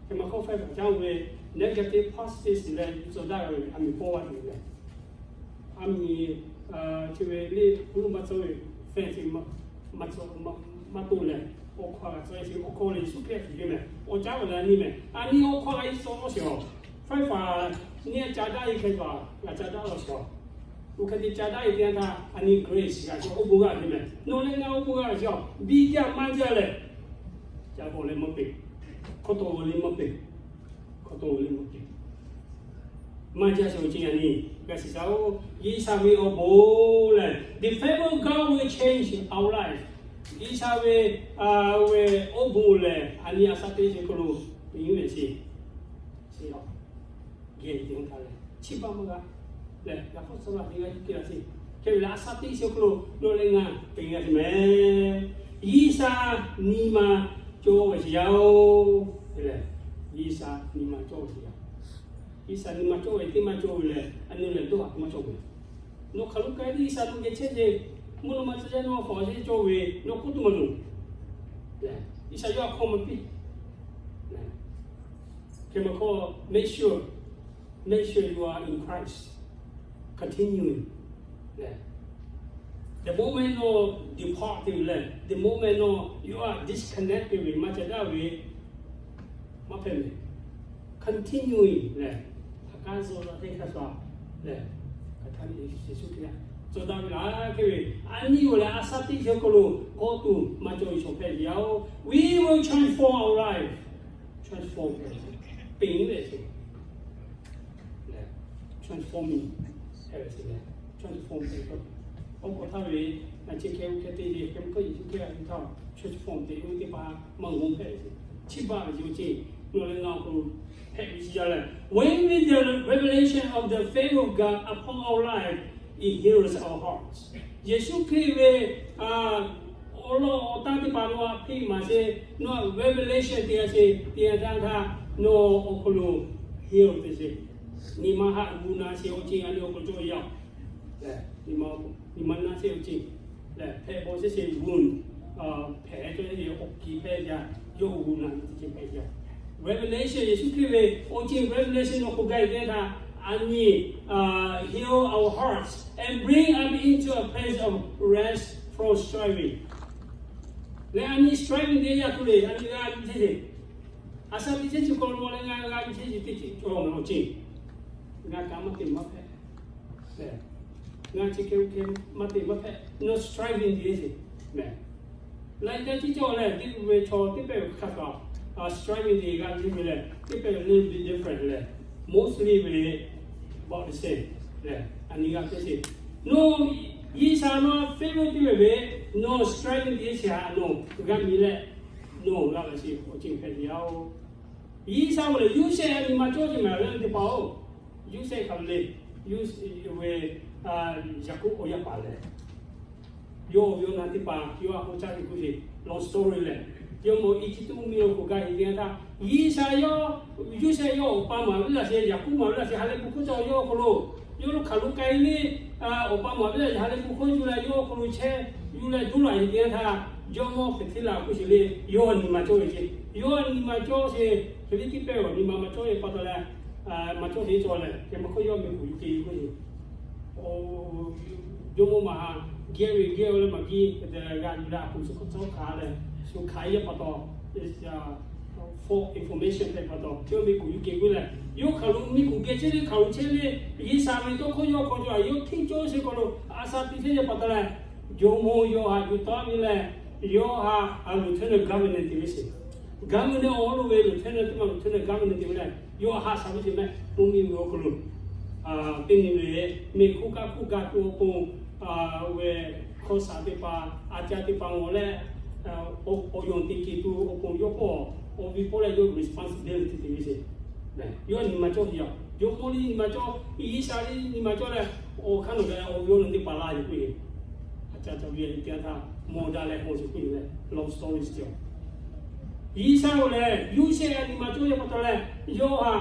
Hk'e maˇ k'oˆ, ไฟฟ้า caˇ ve negative positive sheˍ leh suh daꞈ ve a miˬ pawˇ a ve lehˬ, a miˬ chi ve le, uˉ lo maˇ tcuh ve, fan chi maˇ toˆ leh, awˬ hkawˇ g'a tcuh sheˍ, awˬ hkawˇ lehˬ Yeˍsuˆ Hkriꞈ shiˍ ve mehˍ. Awˬ caˉ ve lehˬ a nyi mehˍ, a nyi awˬ hkawˇ g'a suh laˇ sheˍ a. ไฟฟ้า nyi a ca daꞈ ve hk'e hpaˍ g'a ca daꞈ laˇ sheˍ a. Oˇ hk'e te ca daꞈ ve teˇ yanˇ htaˇ a nyi grace g'a sheˍ, awˬ bon g'a ve mehˍ. Nawˬ leh ngaˬ awˬ bon g'a ve sheˍ a. Biˇ jaˇ maˇ jaˇ lehˬ, ca bawˬ leh maˇ peꞈ, hkawˇ tawˆ ve le maˇ peꞈ, hkawˇ tawˆ ve le maˇ peꞈ. Maˇ jaˇ sheˍ awˬ ceuˬ yaꞈ nyi g'a shiˍ shaˍ-oˬ. G'uiˬsha ve awˬ bon lehˬ, the favor of God will change our life. G'uiˬsha ve, ve awˬ bon lehˬ a nyi a shaꞈ teˇ chi hk'aw lo peꞈ ve sheˍ. Geh te htaˇ leh chi baˆ maˇ g'a lehˬ, yaꞈ hk'aˇ suh la te g'a yuˬ te la sheˍ. Hk'e ve lehˬ a shaꞈ teˇ chi hk'aw lo nawˬ leh ngaˬ peꞈ g'a sheˍ mehˍ. G'uiˬsha nyi ma cawˇ ve sheˍ yaˇ-oˬ. Hk'e lehˬ, G'uiˬsha nyi ma cawˇ ve sheˍ yaˇ. G'uiˬsha nyi ma cawˇ ve teˇ maˇ cawˇ ve lehˬ, a nyi lehˬ dawˇ haˍ maˇ cawˇ ve. Nawˬ hk'aˬ lo k'ai teˇ G'uiˬsha nawˬ geh chehˇ ve, mvuhˇ naw ma tcuh yaˇ nawˬ hk'awꞈ chehˇ cawˇ ve, nawˬ k'oˆ tuˬ maˇ loˍ. G'uiˬsha yawˇ a hkawˇ maˇ piˇ. Hk'e maˇ hkawˇ, make sure, make sure you are in Christ. Continue. The moment nawˬ depart te ve lehˬ, the moment nawˬ you are disconnected ve, maˇ ca daꞈ ve, maˇ hpehꞈ ve. Continue lehˬ, hk'aˬ kaˇ zuhˆ la teˇ hkaˇ sha lehˬ, hk'aˬ htaˇ Yeˍsuˆ Hkriꞈ tcuh daꞈ ve laˇ hk'e ve, a nyi oˬ lehˬ a shaꞈ teˇ chi hk'aw lo k'awꞈ tuˬ maˇ cawˇ ve chaw hpehꞈ ve yoˬ. We will transform our life. Transform, peꞈ ve sheˍ. Transforming, transform. Awˬ k'oˍ htaˇ ve, a chi hk'e hk'e te ve hk'e maˇ k'oˆ, Yeˍsuˆ Hkriꞈ a ve htaˇ transform te ve teˇ hpaˍ maˇ g'awˬ hpehꞈ ve. Chi baˆ ve yoˬ ceˇ, nawˬ leh ngaˬ awˬ hk'aw lo hpehꞈ ve chi yaˇ lehˬ, when we the revelation of the favor of God upon our life, it heals our hearts. Yeˍsuˆ Hkriꞈ ve awˬ lawn awˬ tanˇ teˇ hpaˍ nawˬ a hpeˇ maˍ sheˍ, nawˬ a revelation te g'a sheˍ, te g'a htaˇ htaˇ nawˬ awˬ hk'aw lo heal te sheˍ. Nyi ma haꞈ g'uˇ na sheˍ awˬ ceuˬ a nyi awˬ hk'aw lo cawˇ ve yaˇ. Nyi ma na sheˍ awˬ ceuˬ lehˬ, hpehꞈ bawˬ sheˍ sheˍ g'uˇ hpehꞈ cawˇ ve awˬ kiˬ hpehꞈ jaˇ, yawˇ g'uˇ na teˇ ceuˬ hpehꞈ jaˇ. Revelation, Yeˍsuˆ Hkriꞈ ve awˬ ceuˬ revelation nawˬ k'oˆ gaˇ ve teˇ htaˇ, a nyi heal our hearts and bring us into a place of rest from striving. Leh a nyi striving te yaˇ tuˬ le, a nyi g'a nyi teˇ ceuˬ, a shaꞈ teˇ ceuˬ chi hk'aw lo leh ngaˬ g'a nyi teˇ ceuˬ teˇ ceuˬ cawˬ ve awˬ ceuˬ, ngaˬ kaꞈ maˇ te maˇ hpehꞈ. Ngaˬ chi hk'e hk'e maˇ te maˇ hpehꞈ, nawˬ striving te sheˍ mehˍ. Laiˉ ceuˬ cawˬ lehˬ, teˇ ve chaw teˇ pehˍ ve hk'a kaꞈ striving te g'a nyi ve lehˬ, teˇ pehˍ ve le different lehˬ. Mostly ve bawˆ teˇ sheˍ lehˬ, a nyi g'a teˇ sheˍ. Nawˬ G'uiˬsha nawˬ favour piˇ ve ve, nawˬ strength teˇ sheˍ htaꞈ nawˬ g'a miˬ leh, nawˬ g'a laꞈ sheˍ awˬ ceuˬ hpehꞈ ve yoˬ. G'uiˬsha ve lehˬ, Yoˇsehꞈ a nyi ma cawˇ sheˍ maˬ ve teˇ hpaˍ-oˬ, Yoˇsehꞈ hk'aˬ ve le, Yoˇsehꞈ ve Yaˍkoˆ awˬ yaˇ paˍ lehˬ, yawˇ ve awˬ na teˇ hpaˍ yawˇ htaꞈ k'oˆ caˇ ve k'oˆ ve, long story lehˬ, yawˇ mawˬ Eˇjiˇtuꞈ mvuhˇmiˬ awˬ hk'oˆ gaˇ heˍ teˇ yanˇ htaˇ, G'uiˬsha yawˇ, Yoˇsehꞈ yawˇ awˬ pa maˍ ve laꞈ sheh, Yaˍkoˆ maˍ ve laꞈ sheh ha lehˬ bon hkawˇ cawˬ yawˇ awˬ hk'aw lo, yawˇ lo hk'aˬ lo k'ai le, awˬ pa maˍ ve laꞈ sheh ha lehˬ bon hkawˇ yuˬ leh yawˇ awˬ hk'aw lo chehˇ yuˬ leh duˇ laꞈ heˍ teˇ yanˇ htaˇ, jawˇmawˇ Hpeˍhtiˆlaˆ k'oˆ sheˍ le, yawˇ nyi ma cawˇ ve ce. Yawˇ nyi ma cawˇ sheˍ, Hpeˍliˇtiˆ pehˇ awˬ nyi ma maˇ cawˇ ve pa taw leh, maˇ cawˇ sheˍ cawˬ leh, hk'e maˇ hk'oˆ yawˇ miˬguiˬ yuˬ ke k'oˆ ve jawˇmawˇ maˇ ha, geh ve geh leh maˇ geh, hk'e te leh g'a yuˬ leh a kuˬ suh hk'awꞈ tcuhˉ hkanˍ leh, shu hkanˍ yehˇ pa taw, false information hpehꞈ pa taw, yawˇ miˬguiˬ yuˬ ke k'oˆ leh, yawˇ hk'aˬ lo miˬguiˬ geh chehˇ le, hk'aˬ lo chehˇ le, G'uiˬsha ve tawˇ hkawˇ yawˇ hk'aw cawˬ a, yawˇ hteˇ cawˇ sheˍ hk'aw lo a sha te chehˇ yehˇ pa taw leh, jawˇmawˇ yawˇ htaꞈ yuˬ taˍ ve leh, yawˇ htaꞈ a lieutenant governor te ve sheˍ. Governor awˬ lo ve lieutenant teˇ ma, lieutenant governor te ve leh, yawˇ haꞈ shaˍ ve sheˍ meh, mvuhˇmiˬ ve awˬ hk'aw lo teˇ nyi ve, mehˆ hk'oˆ kaˆ hk'oˆ ga tuˬ awˬ pon, ve hkawˇ shaˍ teˇ hpaˍ, a caˇ teˇ hpaˍ ngawˬ leh, awˬ yanˍ te ce tuˬ awˬ pon yawˇ k'o, awˬ viˉ pawˆ leh yawˇ responsibility te ve sheˍ. Yawˇ nyi ma cawˇ sheˍ a, yawˇ hk'oˆ le nyi ma cawˇ, G'uiˬsha le nyi ma cawˇ leh, awˬ hk'aˇ nawˬ ve awˬ viˉ awˬ nyi teˇ hpaˍ la yuˬ k'oˆ ve, a caˇ caˇ ve teˇ yanˇ htaˇ mawˬ daꞈ leh hawˬ sheˍ k'oˆ ve leh, long story still. G'uiˬsha lehˬ, Yoˇsehꞈ a nyi ma cawˇ yehˇ pa taw leh, yawˇ htaꞈ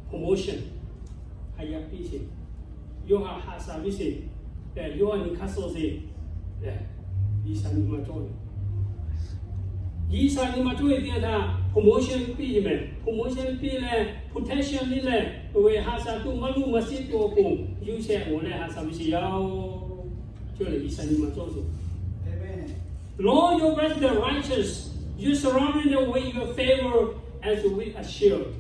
promotion, a yaˇ piˇ sheˍ, yawˇ htaꞈ haꞈ shaˍ ve sheˍ, yawˇ a nyi hk'aˇ suh sheˍ, G'uiˬsha nyi ma cawˇ ve G'uiˬsha nyi ma cawˇ ve teˇ yanˇ htaˇ promotion piˇ ve meh, promotion piˇ leh protection piˇ leh, ve haꞈ shaˍ tuˬ maˇ luˇ maˇ shiˉ tuˬ awˬ pon Yoˇsehꞈ ngawˬ leh haꞈ shaˍ ve sheˍ yaˇ-oˬ. Chi lehˬ G'uiˬsha nyi ma cawˇ sheˍ. Lord, you bless the righteous. You surround them with your favor as with a shield.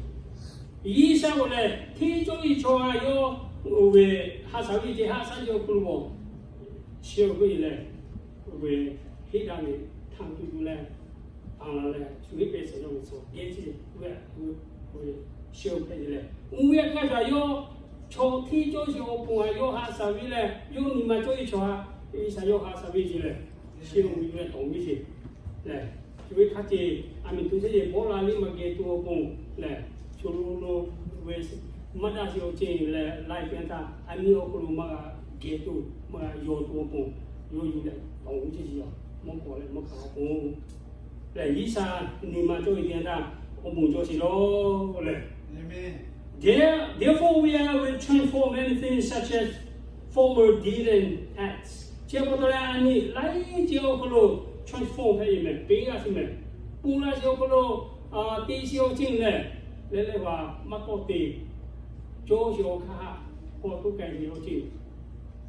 G'uiˬsha k'o lehˬ, hteˇ cawˇ ve chaw a yawˇ ve haꞈ shaˍ ve ce, haꞈ shaˍ ve awˬ hk'aw lo shield ve lehˬ, ve heˆ daꞈ ve htaˇ tuˬ tuˬ leh, a la leh shu heˆ pehˇ shehˍ yawˇ ve suh geh ce ve, shield hpehꞈ ve lehˬ, oˇ ve a kaˇ shaˍ yawˇ chaw hteˇ cawˇ sheˍ awˬ pon a yawˇ haꞈ shaˍ ve lehˬ, yawˇ nyi ma cawˇ ve chaw a, G'uiˬsha yawˇ haꞈ shaˍ ve ce lehˬ, shield ve leh tawˍ ve ce lehˬ, chi ve hk'a ce, a miˬ tuˬ chehˇ ce bawˆ la liˇ maˇ geh tuˬ awˬ pon lehˬ, shu lo lo ve maˇ daꞈ sheˍ awˬ ceuˬ lehˬ, laiˉ pehˍ htaˇ a nyi awˬ hk'aw lo maˇ g'a geh tuˬ, maˇ g'a yaw tuˬ awˬ pon, yawˇ yuˬ leh tawˍ ve ce ce a, mawˇ k'awꞈ leh mawˇ hkanˍ awˬ pon lehˬ, G'uiˬsha nyi ma cawˇ ve teˇ yanˇ htaˇ awˬ bon cawˇ sheˍ lawˬ lehˬ. There, therefore we are will transform anything such as former deed and acts. Chi pa taw leh a nyi laiˉ ceuˬ awˬ hk'aw lo transform hpehꞈ ve meh, peꞈ g'a sheˍ meh, pon la sheˍ awˬ hk'aw lo te sheˍ awˬ ceuˬ lehˬ, leh leh va maˇ tawˆ te, cawˇ sheˍ awˬ hk'aˇ htaꞈ k'awꞈ toˇ k'ai ve awˬ ceuˬ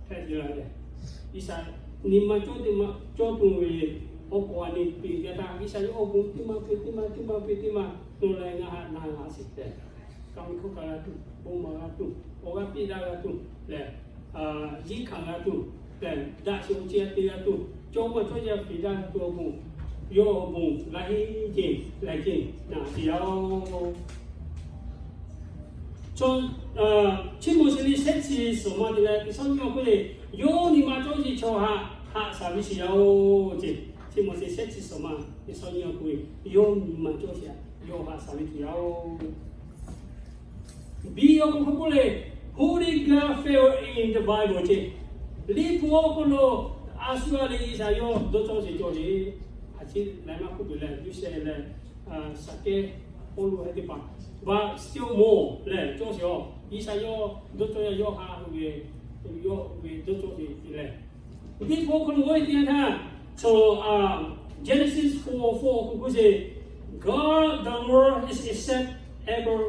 hpehꞈ ve la lehˬ, G'uiˬsha nyi ma cawˇ teˇ ma cawˇ tuˬ ve awˬ k'awꞈ a nyi peꞈ ve htaˇ, G'uiˬsha yawˇ awˬ bon teˇ ma peꞈ teˇ ma teˇ ma peꞈ teˇ ma nawˬ leh ngaˬ haꞈ na g'a sheˍ tehꞈ, kaˇ miˬ hkawˇ kaꞈ g'a tuˬ, bon maˍ g'a tuˬ, awˬ g'aˇ piˇ daꞈ g'a tuˬ lehˬ, yiˇ hkanˍ g'a tuˬ lehˬ, daꞈ sheˍ awˬ ceuˬ a te g'a tuˬ, cawˇ maˇ cawˇ yaˇ peꞈ daꞈ g'a tuˬ awˬ bon, yawˇ awˬ bon laiˉ ceuˬ laiˉ ceuˬ na sheˍ yaˇ-oˬ. Chi mawˬ sheˍ le shehˆ chi suhˍ ma te leh teˇ shawˉ nyi awˬ hk'oˆ le, yawˇ nyi ma cawˇ sheˍ chaw htaꞈ haꞈ shaˍ ve sheˍ yaˇ-oˬ ce. Chi mawˬ sheˍ shehˆ chi suhˍ ma teˇ shawˉ nyi awˬ hk'oˆ le, yawˇ nyi ma cawˇ sheˍ htaꞈ yawˇ haꞈ shaˍ ve sheˍ yaˇ-oˬ. Biˇ awˬ hk'aw hk'oˆ k'oˆ le, Holy God favor in the Bible ce. Liꞈ hpu awˬ hk'aw lo a shu a leh G'uiˬsha yawˇ dawˇ cawˇ sheˍ cawˬ le. A ciˉ laiˉ maˇ hk'oˆ tuˬ leh Yoˇsehꞈ leh Saˍkehˇ, Pawˇluꞈ heh teˇ hpaˍ, but still more lehˬ cawˇ sheˍ a. G'uiˬsha yawˇ dawˇ cawˇ yaˇ yawˇ ha ve, yawˇ ve dawˇ cawˇ sheˍ lehˬ, Liꞈ hpu awˬ hk'aw lo oˇ ve teˇ yanˇ htaˇ, so Genesis four four k'oˆ k'oˆ sheˍ, God the Lord is accept Abel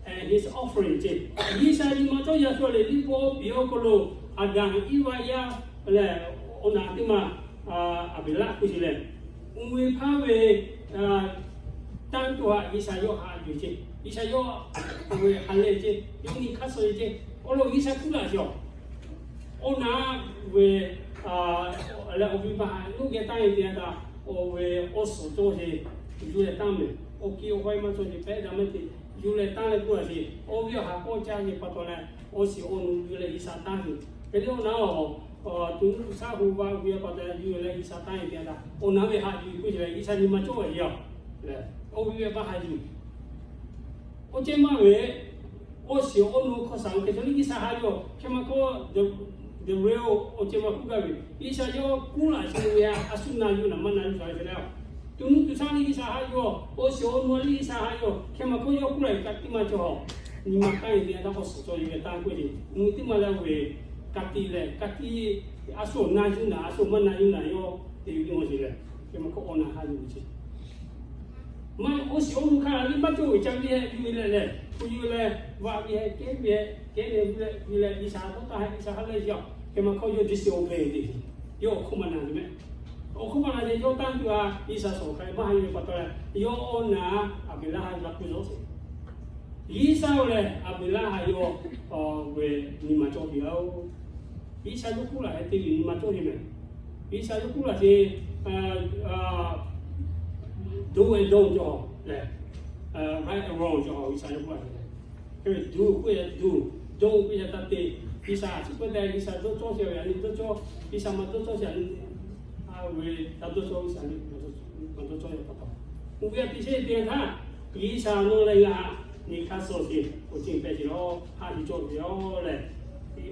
and his offering ce. G'uiˬsha nyi ma cawˇ yaˇ shu a leh Liꞈ hpu awˬ piˍ awˬ hk'aw lo Aˍdanˍ Iˉvaˆ yaˇ lehˬ, awˬ naˍ teˇ ma Aˍbeˍlaˆ k'oˆ sheˍ lehˬ, oˇ ve hpaˇ ve tanˇ tuˬ htaꞈ G'uiˬsha yawˇ haꞈ yuˬ ce. G'uiˬsha yawˇ ve ha lehˬ ce, yawˇ nyi hk'aˇ suh ce. Awˬ lawn G'uiˬsha kuˇ laꞈ sheˍ a. Awˬ naˍ ve leh awˬ viˉ ma nuˇ geh tanˇ ve teˇ yanˇ htaˇ, awˬ ve awˬ suhˍ cawˇ sheˍ, yuˬ leh tanˇ meh, awˬ kiˇ awˬ hawˉ maˇ cawˇ sheˍ pehˉ daꞈ maˇ te. Yuˬ leh tanˇ leh k'oˆ a sheˍ, awˬ viˉ awˬ ha k'awˇ caˇ ve pa taw leh, awˬ shiˍ awˬ nu yuˬ leh G'uiˬsha tanˇ ve. Hk'e te awˬ na, tuꞈ nuˇ tuꞈ shaˉ ho va ve pa taw yuˬ leh G'uiˬsha tanˇ ve te a ta, awˬ na ve haꞈ yuˬ k'oˆ ve leh G'uiˬsha nyi ma cawˇ ve yoˬ. Awˬ viˉ ve maˇ haꞈ yuˬ. Oˇ ceh maˇ ve, awˬ shiˍ awˬ nu hk'aw shaˍ hk'e te leh G'uiˬsha haꞈ yuˬ. Hk'e maˇ k'oˆ, the real awˬ ceh maˇ k'oˆ gaˇ ve, G'uiˬsha yawˇ kuˉ laꞈ sheˍ ve a shu na yuˬ naˍ maˇ na yuˬ shaˍ ve te leh, tuꞈ nuˇ tuꞈ shaˉ leh G'uiˬsha haꞈ yuˬ, awˬ shiˍ awˬ nu leh G'uiˬsha haꞈ yuˬ. Hk'e maˇ k'oˆ yawˇ kuˉ laꞈ ka tiˉ maˇ cawˬ. Nyi ma tanˇ ve te a ta k'awꞈ suhˍ cawˬ yuˬ ve tanˇ k'oˆ ve, nyi ma tiˉ maˇ leh ve, ka tiꞈ leh ka tiˉ, a shu na yuˬ naˍ a shu maˇ na yuˬ naˍ yawˇ te ve maˇ sheˍ leh, hk'e maˇ k'oˆ awˬ na haꞈ yuˬ ve ce. Maˇ awˬ shiˍ awˬ nu hk'a leh maˇ cawˬ ve ca ve heh yuˬ ve leh leh, hpu yuˬ leh, vaꞈ ve heh kehˉ ve heh kehˉ ve leh, yuˬ leh G'uiˬsha tawˇ taˇ heh G'uiˬsha haꞈ leh yaˇ. Hk'e maˇ k'oˆ yawˇ disobey te, yawˇ awˬ hk'oˆ maˇ na ve meh. Awˬ hk'oˆ maˇ na ve yawˇ tanˇ tuˬ a G'uiˬsha shawˍ hk'a maˇ haꞈ yuˬ ve pa taw leh, yawˇ awˬ na Aˍbeˍlaˆhaꞈ g'a k'oˆ zawˇ sheˍ. G'uiˬsha lehˬ Aˍbeˍlaˆhaꞈ yawˇ ve nyi ma cawˇ ve yoˬ. G'uiˬsha yawˇ kuˉ laꞈ heh te ve nyi ma cawˇ ve meh. G'uiˬsha yawˇ kuˉ laꞈ sheˍ, do and don't cawˬ leh, right and wrong cawˬ G'uiˬsha yawˇ kuˉ laꞈ sheˍ. Hk'e ve do k'oˆ ve do, don't k'oˆ ve taˇ te. G'uiˬsha chi peuˬ tehꞈ G'uiˬsha dawˇ cawˇ sheˍ ve a nyi dawˇ cawˇ, G'uiˬsha maˇ dawˇ cawˇ sheˍ a nyi, a ve taˇ dawˇ cawˇ G'uiˬsha nyi maˇ dawˇ cawˇ ve pa taw, oˇ ve a te sheˍ te htaˇ, G'uiˬsha nawˬ leh ngaˬ nyi hk'aˇ suh sheˍ awˬ ceuˬ hpehꞈ sheˍ lawˬ, haꞈ yuˬ cawˇ ve yoˬ leh,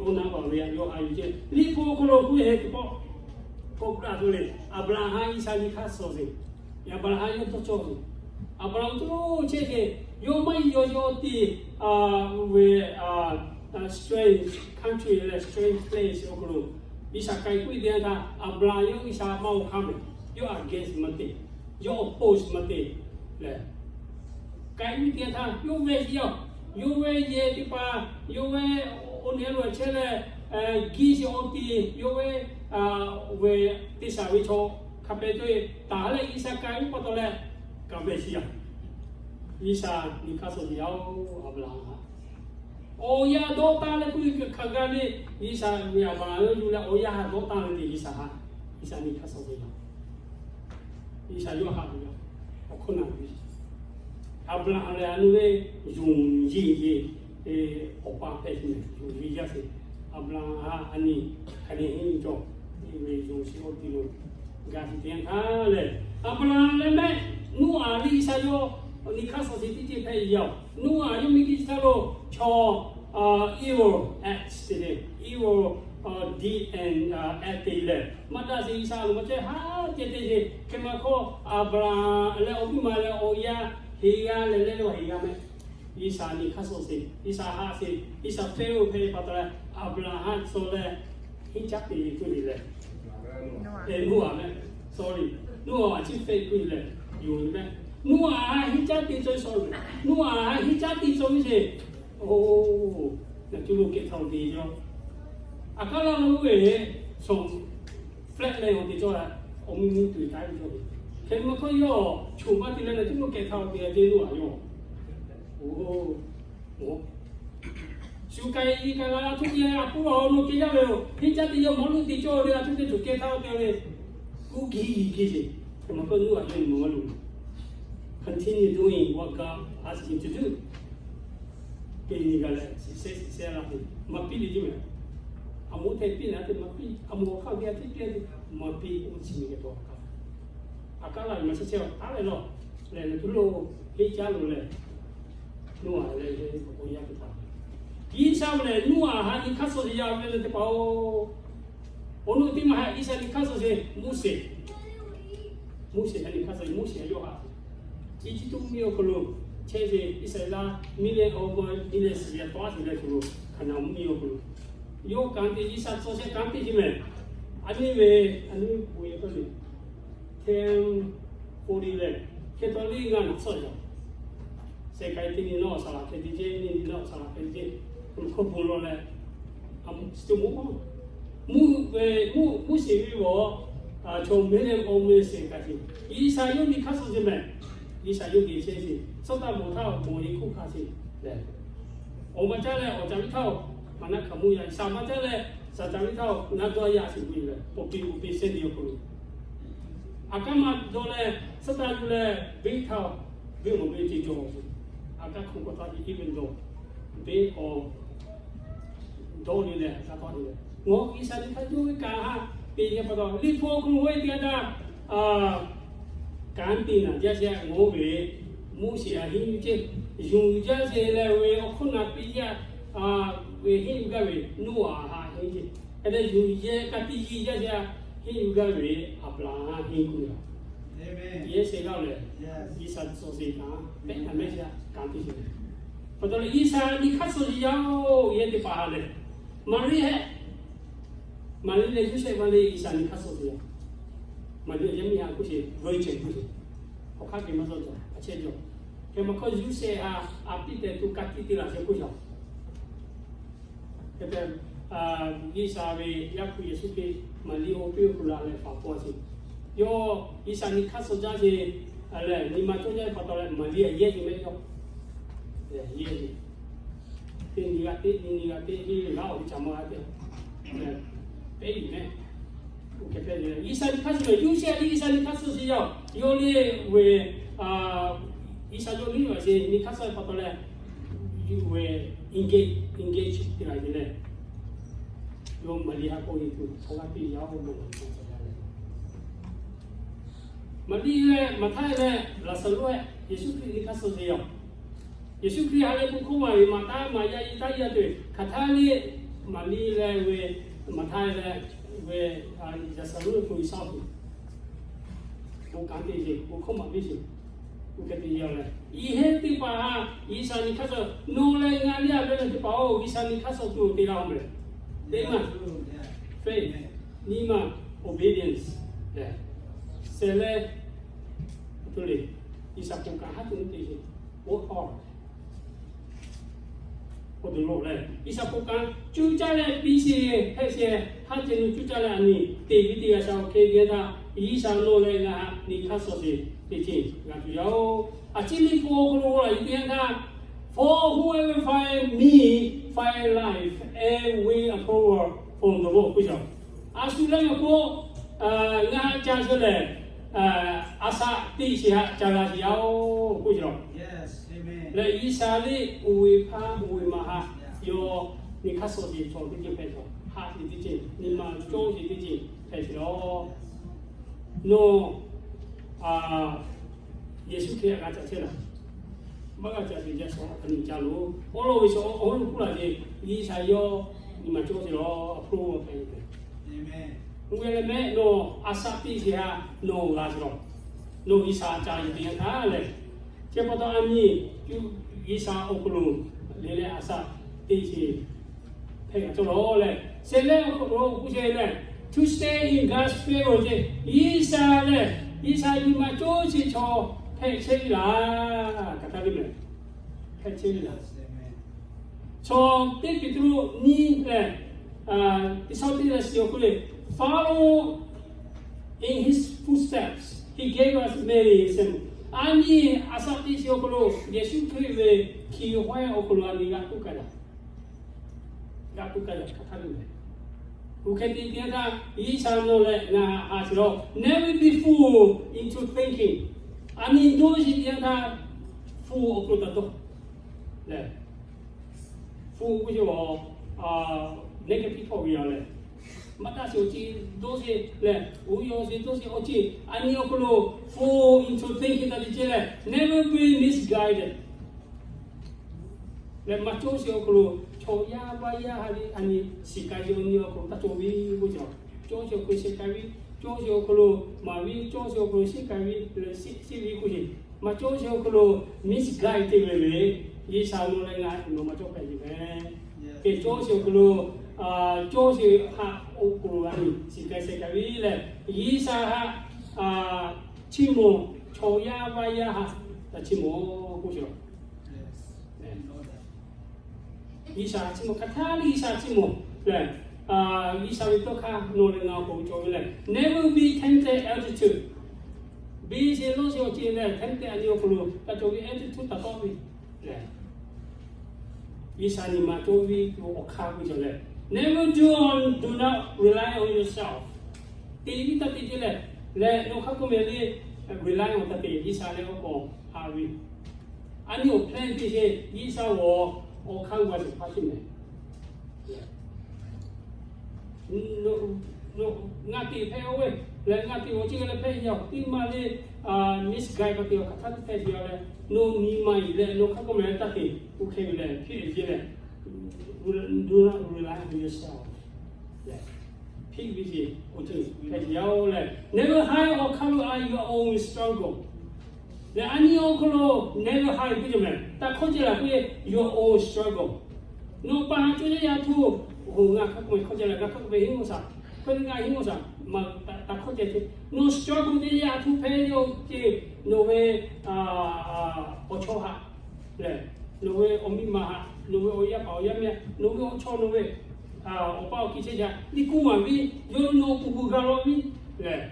oˇ na baˬ ve a yawˇ haꞈ yuˬ ce. Liꞈ hpu awˬ hk'aw lo k'oˆ ve hk'e te pawˆ, k'awꞈ k'oˆ laˇ tuˬ le, Aˍbraˍhanˍ G'uiˬsha nyi hk'aˇ suh sheˍ. Aˍbraˍhanˍ yawˇ dawˇ cawˇ ve. Aˍbraˍhanˍ oˇ ceuˬ chehˇ ve, yawˇ maˇ yawˇ yawˇ te ve strange country leh strange place awˬ hk'aw lo, G'uiˬsha k'ai k'oˆ ve teˇ yanˇ htaˇ Aˍbraˍhanˍ yawˇ G'uiˬsha maˇ awˬ hk'aˇ meh, yawˇ against maˇ te, yawˇ oppose maˇ te leh, k'ai k'oˆ ve teˇ yanˇ htaˇ yawˇ ve yawˇ, yawˇ ve yehˬ teˇ hpaˍ, yawˇ ve oˇ nehˬ lo chehˇ leh, giˇ sheˍ awˬ ti, yawˇ ve, ve teˇ shaˍ ve chaw hk'a pehˍ te taˍ leh G'uiˬsha k'ai k'oˆ pa taw leh, kaꞈ ve shiˍ yaˇ, G'uiˬsha nyi hk'aˇ suh sheˍ yaˇ-oˬ Aˍbraˍhanˍ. Awˬ yanˇ dawˇ taˇ leh k'oˆ ve hk'aˬ g'a le, G'uiˬsha ve Aˍbraˍhanˍ yawˇ yuˬ leh awˬ yanˇ dawˇ taˇ ve te G'uiˬsha haꞈ, G'uiˬsha nyi hk'aˇ suh sheˍ yaˇ. G'uiˬsha yawˇ haꞈ ve yoˬ. Awˬ hk'oˆ na ve, Aˍbraˍhanˍ lehˬ a nu ve yonˍ yeˬ yeˬ awˬ pa hpehꞈ tuˬ yonˍ ve yaˇ sheˍ. Aˍbraˍhanˍ a nyi hk'aˬ nyi henˇ cawˬ ve yonˍ sheˍ awˬ ti lo gaˬ sheˍ teˇ yanˇ htaˇ lehˬ, Aˍbraˍhanˍ leh mehˆ Noˉaꞈ leh G'uiˬsha yawˇ nyi hk'aˇ suh sheˍ teˇ ceuˬ hpehꞈ yaˇ-oˬ. Noˉaꞈ yawˇ miˬguiˬ chi htaˇ lo chaw evil acts te leh evil deed and act te leh maˇ daꞈ sheˍ G'uiˬsha lo maˇ ceh haˉ ceh te sheˍ. Hk'e maˇ hkawˇ Aˍbraˍhanˍ leh awˬ miˇ ma leh awˬ yanˇ heˍ g'a leh leh lo heˍ g'a meh. G'uiˬsha nyi hk'aˇ suh sheˍ, G'uiˬsha haꞈ sheˍ, G'uiˬsha hpehˇ lo hpehˇ ve pa taw leh Aˍbraˍhanˍ suh leh henˇ caˉ te ve k'oˆ ve leh, Noˉaꞈ meh, sorry, Noˉaꞈ a ciˉ hpehˇ k'oˆ ve leh, yonˍ ve meh. Noˉaꞈ henˇ caˉ te cawˇ ve suh, Noˉaꞈ henˇ caˉ te cawˇ ve sheˍ. Oˇ, naˬ cuˇ lo kehˬ htaˇ te cawˇ. A kaˉ laˇ lo ve, shawˍ flat leh awˬ te cawˇ la, awˬ miˇ miˇ tuˬ taˉ ve cawˇ ve. Hk'e maˇ hkawˇ yawˇ choˬ maˇ te leh naˬ cuˇ lo kehˬ htaˇ te a ce Noˉaꞈ yawˇ. Oˇ, shu k'ai k'ai la a htoꞈ te a pon awˬ lo kehˬ jaˇ ve yoˬ. Henˇ caˉ te yawˇ mawˇ lo te cawˇ ve a htoꞈ te tuˬ kehˬ htaˇ te ve. Kuˇ giˇ giˇ sheˍ. Hk'e maˇ hkawˇ Noˉaꞈ yawˇ nyi mawˇ lo continue doing what God asked him to do. Te nyi g'a leh shiˍ sehˉ shiˍ sehˉ la te maˇ piˇ le ceˇ meh. A moˍ hteˇ piˇ na te maˇ piˇ, a moˍ awˬ hk'aˇ ve a teˇ kehˉ te maˇ piˇ, oˇ chi nyi geh tawˆ a kaˉ. A kaˉ laˇ ve maˇ chehˇ chehˇ taˉ leh lawˬ leh naˬ cuˇ lo henˇ caˉ lo leh Noˉaꞈ leh awˬ yaˇ teˇ hpaˍ, G'uiˬsha ve lehˬ Noˉaꞈ haꞈ nyi hk'aˇ suh sheˍ yaˇ ve leh teˇ hpaˍ-oˬ. Awˬ nu teˇ maˬ haꞈ G'uiˬsha nyi hk'aˇ suh sheˍ Moˉseˍ. Moˉseˍ haꞈ nyi hk'aˇ suh sheˍ, Moˉseˍ yawˇ haꞈ Eˇjiˇtuꞈ mvuhˇmiˬ awˬ hk'aw lo chehˇ ve Iˉsaˍreˍlaˆ miˇ leh awˬ miˇ leh shiˍ yaˇ tawˆ a sheˍ leh hk'aw lo Hkaˍnanˍ mvuhˇmiˬ awˬ hk'aw lo yawˇ kanˉ te G'uiˬsha tcuh shehˆ kanˉ te ceˇ meh. A nyi ve, a nyi ve bon yaˇ hk'aˇ le, ten forty leh hk'e taw le ngaˬ naˬ suhˉ yaˇ shehˍ k'ai teˇ nyi nawˉ saˍ laꞈ hk'e te ceˇ, nyi nyi nawˉ saˍ laꞈ hk'e te ceˇ, hk'aw bon lawˬ leh, a, mvuhˇ, mvuhˇ, Moˉseˍ ve g'awˬ chaw meh leh awˬ meh shehˍ k'ai sheˍ. G'uiˬsha yawˇ nyi hk'aˇ suh sheˍ meh. G'uiˬsha yawˇ geh chehˇ sheˍ. Suhˉ taˇ mawˬ htaˇ awˬ bon yehˬ hk'oˆ hkanˍ sheˍ leh, awˬ ma caˉ leh awˬ caˍ viˉ htaˇ maˇ naˆ hkaoˍmonˇ yaˇ, shaˍ ma caˉ leh shaˍ caˍ viˉ htaˇ naˆ dawˇ yaˇ sheˍ ve leh, awˬ pi awˬ pi sehˉ te awˬ hk'aw lo a kaˉ maˇ dawˇ leh, suhˉ taˇ yuˬ leh venˇ htaˇ venˇ awˬ ve te cawˬ sheˍ. A kaˇ hk'oˆ k'awꞈ taˆ ve, even though, beˇ k'awꞈ dawˇ le leh, a kaˇ taˆ le leh, ngaˬ hui G'uiˬsha nyi hk'aˇ suh ve kaꞈ ha, te yehˇ pa taw, Liꞈ hpu awˬ hk'aw lo ve teˇ g'aˇ htaˇ, kanˉ te naˍ jaˇ shehˍ, ngaˬ hui ve Moˉseˍ a henˇ yuˬ ceˇ, yonˍ jaˇ shehˍ leh ve awˬ hk'oˆ naˍ piˇ yaˇ ve henˇ yuˬ gaˇ ve Noˉaꞈ ha henˇ ceˇ, hk'e te yonˍ yehˇ ka tiꞈ yiˇ jaˇ shehˍ henˇ yuˬ gaˇ ve Aˍbraˍhanˍ henˇ k'oˆ ve, yehˇ shehˍ g'aˇ lehˬ, G'uiˬsha tcuh sheˍ kaꞈ, pehˉ taˍ mehˉ shehˍ kanˉ te sheˍ. Pa taw leh G'uiˬsha nyi hk'aˇ suh sheˍ yaˇ-oˬ, yehˇ teˇ hpaˍ ha lehˬ, Maˍriˆ hehˆ, Maˍriˆ leh Yoˇsehꞈ maˇ le, G'uiˬsha nyi hk'aˇ suh sheˍ yaˇ. Maˍriˆ yaˇ miˇ ha k'oˆ sheˍ, virgin k'oˆ sheˍ. Hk'aw hk'aˇ geh maˇ cawˬ cawˬ, a chehˇ cawˬ. Hk'e maˬ hk'aˇ Yoˇsehꞈ ha a piˇ tehꞈ tuˬ ka tiꞈ te laˬ shehˍ k'oˆ shaˍ. Hk'e te, G'uiˬsha ve Yaˇ hpu Yeˍsuˆ Hkriꞈ Maˍriˆ awˬ piˇ awˬ hk'aw lo leh faˍ paw sheˍ. Yawˇ G'uiˬsha nyi hk'aˇ suh jaˇ sheˍ leh, nyi ma cawˇ jaˇ ve pa taw leh Maˍriˆ a yehˇ sheˍ mehˆ yawˇ. Yehˇ sheˍ. Teˇ nyi g'a teˇ nyi, nyi g'a teˇ nyi, g'aˇ awˬ ve ca maˇ g'a teˇ, pehˉ yuˬ mehˆ. G'uiˬsha nyi hk'aˇ suh lehˬ, Yoˇsehꞈ a le G'uiˬsha nyi hk'aˇ suh sheˍ yaˇ-oˬ. Yawˇ le ve, G'uiˬsha yawˇ le ve a sheˍ nyi hk'aˇ suh ve pa taw leh, yawˇ ve engage, engage te la ve leh, yawˇ Maˍriˆ ha k'oˆ ve tuˬ hk'aw g'a piˇ yaˇ-oˬ, Maˍriˆ leh Maˍhtaˆ leh Laˍzaˍruˆ-ehꞈ Yeˍsuˆ Hkriꞈ nyi hk'aˇ suh sheˍ yaˇ-oˬ. Yeˍsuˆ Hkriꞈ ha lehˬ bon hkawˇ maˍ ve maˍ taˉ maˍ yaˇ iˉ taˉ yaˇ te ve hk'aˬ htaˇ le, Maˍriˆ leh ve Maˍhtaˆ leh ve Laˍzaˍruˆ ve hpu shaˉ tuˬ, bon kanˉ te sheˍ, bon hkawˇ maˍ piˇ sheˍ. Oˇ hk'e te yaˇ leh, iˉ heˆ teˇ hpaˍ ha G'uiˬsha nyi hk'aˇ suh, nawˬ leh ngaˬ liˇ a ve teˇ hpaˍ-oˬ, G'uiˬsha nyi hk'aˇ suh tuˬ te laˇ-oˬ mehˍ. Teˇ maˬ, faith, nyiˇ maˬ, obedience, leh, shehˍ leh, a htoꞈ le, G'uiˬsha k'oˆ kaꞈ haˉ tuˬ te sheˍ, oˇ hawˇ awˬ to lo leh, G'uiˬsha k'oˆ kaꞈ cuˇ caˇ leh piˇ sheˍ, hpehꞈ sheˍ, haˉ ceh nu cuˇ caˇ leh a nyi teˇ g'aˇ teˇ g'aˇ shaˍ awˬ hk'e geh htaˇ, G'uiˬsha nawˬ leh ngaˬ nyi hk'aˇ suh sheˍ teˇ ceuˬ g'a tuˬ yaˇ-oˬ. A ciˉ Liꞈ hpu awˬ hk'aw lo la yuˬ teˇ yanˇ htaˇ, For whoever find me find life and win approval from the Lord k'oˆ shaˍ. A shu leh ngaˬ k'o, ngaˬ haꞈ ca sheˍ lehˬ, a shaꞈ teꞈ sheˍ haꞈ ca g'a sheˍ yaˇ-oˬ k'oˆ shaˍ. Leh G'uiˬsha le oˇ ve hpaˇ oˇ ve ma ha, yawˇ nyi hk'aˇ suh sheˍ chaw teˇ ceuˬ hpehꞈ shaˍ. Haꞈ sheˍ teˇ ceuˬ, nyi ma cawˇ sheˍ teˇ ceuˬ hpehꞈ sheˍ lawˬ. Nawˬ Yeˍsuˆ Hkriꞈ g'a ca chehˇ laˬ. Maˇ g'a ca sheˍ jaˇ shaˍ, a nyi ca lo. Awˉ lawˉ ve shaˍ awˉ lawˉ k'oˆ laˬ ve, G'uiˬsha yawˇ nyi ma cawˇ sheˍ lawˬ, a hpawˇ hpehꞈ ve. Oˇ ve leh mehˆ nawˬ a shaꞈ teꞈ sheˍ haꞈ nawˬ g'a sheˍ lawˬ. Nawˬ G'uiˬsha ca yuˬ teˇ yanˇ htaˇ lehˬ, chi pa taw a nyi G'uiˬsha awˬ hk'aw lo le leh a shaꞈ teꞈ sheˍ hpehꞈ g'a cawˇ lawˬ leh, shehˍ leh awˬ hk'aw lo k'oˆ sheˍ leh, to stay in God's favor ce, G'uiˬsha lehˬ G'uiˬsha nyi ma cawˇ sheˍ chaw hpehꞈ chehˇ ve laˬ. Kaꞈ htaˇ le mehˍ, hpehꞈ chehˇ ve laˬ. Chaw teˇ Peˍtruˆ nyiˇ lehˬ, teˇ shawˉ teˇ leh shiˍ awˬ hk'aw lo, Follow in his footsteps, he gave us many examples. A nyi a shaꞈ teꞈ sheˍ awˬ hk'aw lo Yeˍsuˆ Hkriꞈ ve hkiˬ hawehˇ awˬ hk'aw lo a nyi g'a k'oˆ k'ai laˬ. G'a k'oˆ k'ai laˬ hk'aˬ htaˇ le mehˍ. Oˇ hk'e te teˇ yanˇ htaˇ G'uiˬsha nawˬ leh ngaˬ haꞈ sheˍ lawˬ. Never be fooled into thinking. A nyi dawˇ sheˍ teˇ yanˇ htaˇ fool awˬ hk'aw lo taꞈ dawˇ leh, fool k'oˆ sheˍ a, negative thought ve yoˬ leh, maˇ taˇ sheˍ awˬ ceuˬ dawˇ sheˍ leh, oˇ ve awˬ ceuˬ dawˇ sheˍ awˬ ceuˬ a nyi awˬ hk'aw lo fool into thinking taꞈ te ce leh, never be misguided. Leh maˇ cawˇ sheˍ awˬ hk'aw lo chaw yaˇ vaˇ yaˇ ha le a nyi shiˍ k'ai ve awˬ nyi awˬ hk'aw lo taˇ cawˬ ve k'oˆ ce. Cawˇ sheˍ awˬ hk'aw lo shiˍ k'ai ve, cawˇ sheˍ awˬ hk'aw lo maˍ ve, cawˇ sheˍ awˬ hk'aw lo shiˍ k'ai ve leh shiˍ ve k'oˆ ce. Maˇ cawˇ sheˍ awˬ hk'aw lo misguide te ve le, G'uiˬsha nawˬ leh ngaˬ nawˬ maˇ cawˇ hpehꞈ ve mehˍ. Hk'e cawˇ sheˍ awˬ hk'aw lo, cawˇ sheˍ haꞈ awˬ hk'aw lo a nyi shiˍ k'ai shiˍ k'ai ve leh, G'uiˬsha haꞈ chiˇ mawˬ, chaw yaˇ vaˇ yaˇ haꞈ taꞈ chiˇ mawˬ k'oˆ ce. G'uiˬsha chiˇ mawˬ hk'aˬ htaˇ le G'uiˬsha chiˇ mawˬ lehˬ, G'uiˬsha ve tawˇ hkawˇ nawˬ leh ngaˬ awˬ pon cawˬ ve lehˬ, never be tempted attitude. Biˇ sheˍ lawˇ sheˍ awˬ ceuˬ lehˬ, tempted a nyi awˬ hk'aw lo taˇ cawˬ ve attitude taˇ tawˆ ve lehˬ, G'uiˬsha nyi ma cawˇ ve awˬ hk'aˇ k'oˆ ce lehˬ, never do on, do not rely on yourself. Te ve taˇ te ce lehˬ, lehˬ nawˬ hk'a k'oˆ mehˍ le, rely on taˇ te, G'uiˬsha leh awˬ k'awꞈ haꞈ ve A nyi awˬ plan te sheˍ, G'uiˬsha awˬ, awˬ hk'aˇ g'a sheˍ hpaˇ sheˍ mehˍ. Ngaˬ teꞈ hpehꞈ-o ve, leh ngaˬ teꞈ awˬ ceuˬ leh hpehꞈ yaˇ-oˬ, teˇ maˇ le, misguide pa te awˬ hk'aˬ htaˇ teˇ hpehꞈ ve leh, nawˬ nyi ma-e leh nawˬ hk'a k'oˆ mehˍ taˇ te, oˇ hk'e ve leh hpiˇ ve leh, do not rely on yourself. Hpiˇ ve ce, awˬ ceuˬ hpehꞈ yaˇ-oˬ leh, never hide or cover up your own struggle. Leh a nyi awˬ hk'aw lo never hide k'oˆ cawˬ mehˍ, taˇ hkawˇ ceh laˬ k'oˆ ve, your own struggle. Nawˬ pa ha cawˇ yaˇ yaˇ htoˇ, oˬ, ngaˬ hk'a k'oˆ mehˍ hkawˇ ceh leh, ngaˬ hk'a k'oˆ mehˍ hiˉ mawˇ shaˍ, hkawˇ ngaˬ hiˉ mawˇ shaˍ, ma taˇ hkawˇ ceh ce. Nawˬ struggle teˇ yaˇ htoˇ hpehꞈ yaˇ-oˬ ce, nawˬ ve awˬ chawˇ haꞈ lehˬ, nawˬ ve awˬ miˇ ma haꞈ, nawˬ ve awˬ yaˇ paˍ awˬ yaˇ miˇ haꞈ, nawˬ ve awˬ chawˇ, nawˬ ve awˬ pa awˬ kiˇ chehˇ ca liꞈ k'oˆ maˍ ve, yawˇ nawˬ kuˬ kuˬ ga law ve lehˬ,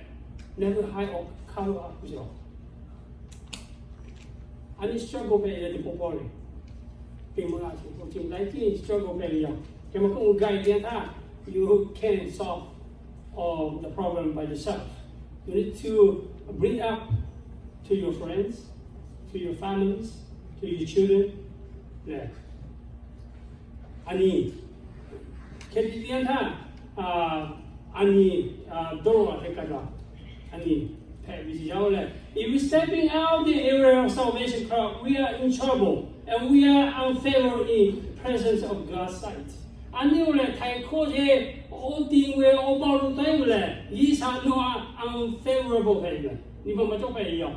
never hide or cover up yourself. A nyi struggle hpehꞈ ve teˇ pawˆ pawˆ le. Teˇ maˇ g'a sheˍ k'o, chi laiˉ ceuˬ struggle hpehꞈ ve yoˬ. Hk'e maˇ k'oˆ, ga-e teˇ yanˇ htaˇ, you can't solve all the problem by yourself. You need to bring up to your friends, to your families, to your children. Lehˬ, a nyi, hk'e te teˇ yanˇ htaˇ, a nyi, dawˇ law hk'e kaꞈ, a nyi, hpehꞈ ve ce yaˇ-oˬ lehˬ, if we stepping out the area of Salvation Club, we are in trouble and we are unfavorable in presence of God's sight. A nyi-oˬ lehˬ, htaiˍ hkawˇ ce, oˇ tiˍ ve awˬ baˬ lo taˇ ve lehˬ, G'uiˬsha nawˬ a unfavorable hpehꞈ ve, nyi ma maˇ cawˇ hpehꞈ ve yoˬ.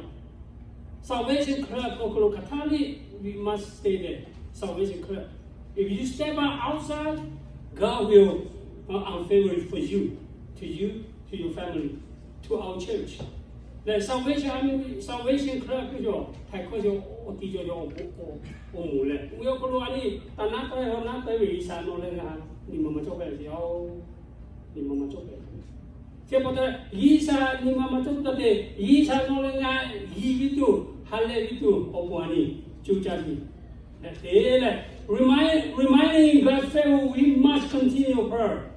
Salvation Club awˬ hk'aw lo hk'aˬ htaˇ le, we must stay there. Salvation Club. If you step out outside, God will unfavorable for you, to you, to your family, to our church. Lehˬ Salvation, Salvation Club k'oˆ cawˬ, htaiˍ hkawˇ ce, awˬ tiˍ cawˬ cawˬ awˬ moˍ lehˬ, oˇ ve awˬ hk'aw lo a nyi taˍ naˉ taˍ ve, naˉ taˍ ve G'uiˬsha nawˬ leh ngaˬ nyi ma maˇ cawˇ hpehꞈ ve yoˬ. Nyi ma maˇ cawˇ hpehꞈ ve. Chi pa taw, G'uiˬsha nyi ma maˇ cawˇ taˇ te, G'uiˬsha nawˬ leh ngaˬ yiˬ ve tuˬ, ha lehˬ ve tuˬ awˬ pon a nyi coˇ caˇ ve. Lehˬ, reminding God's favor, we must continue prayer.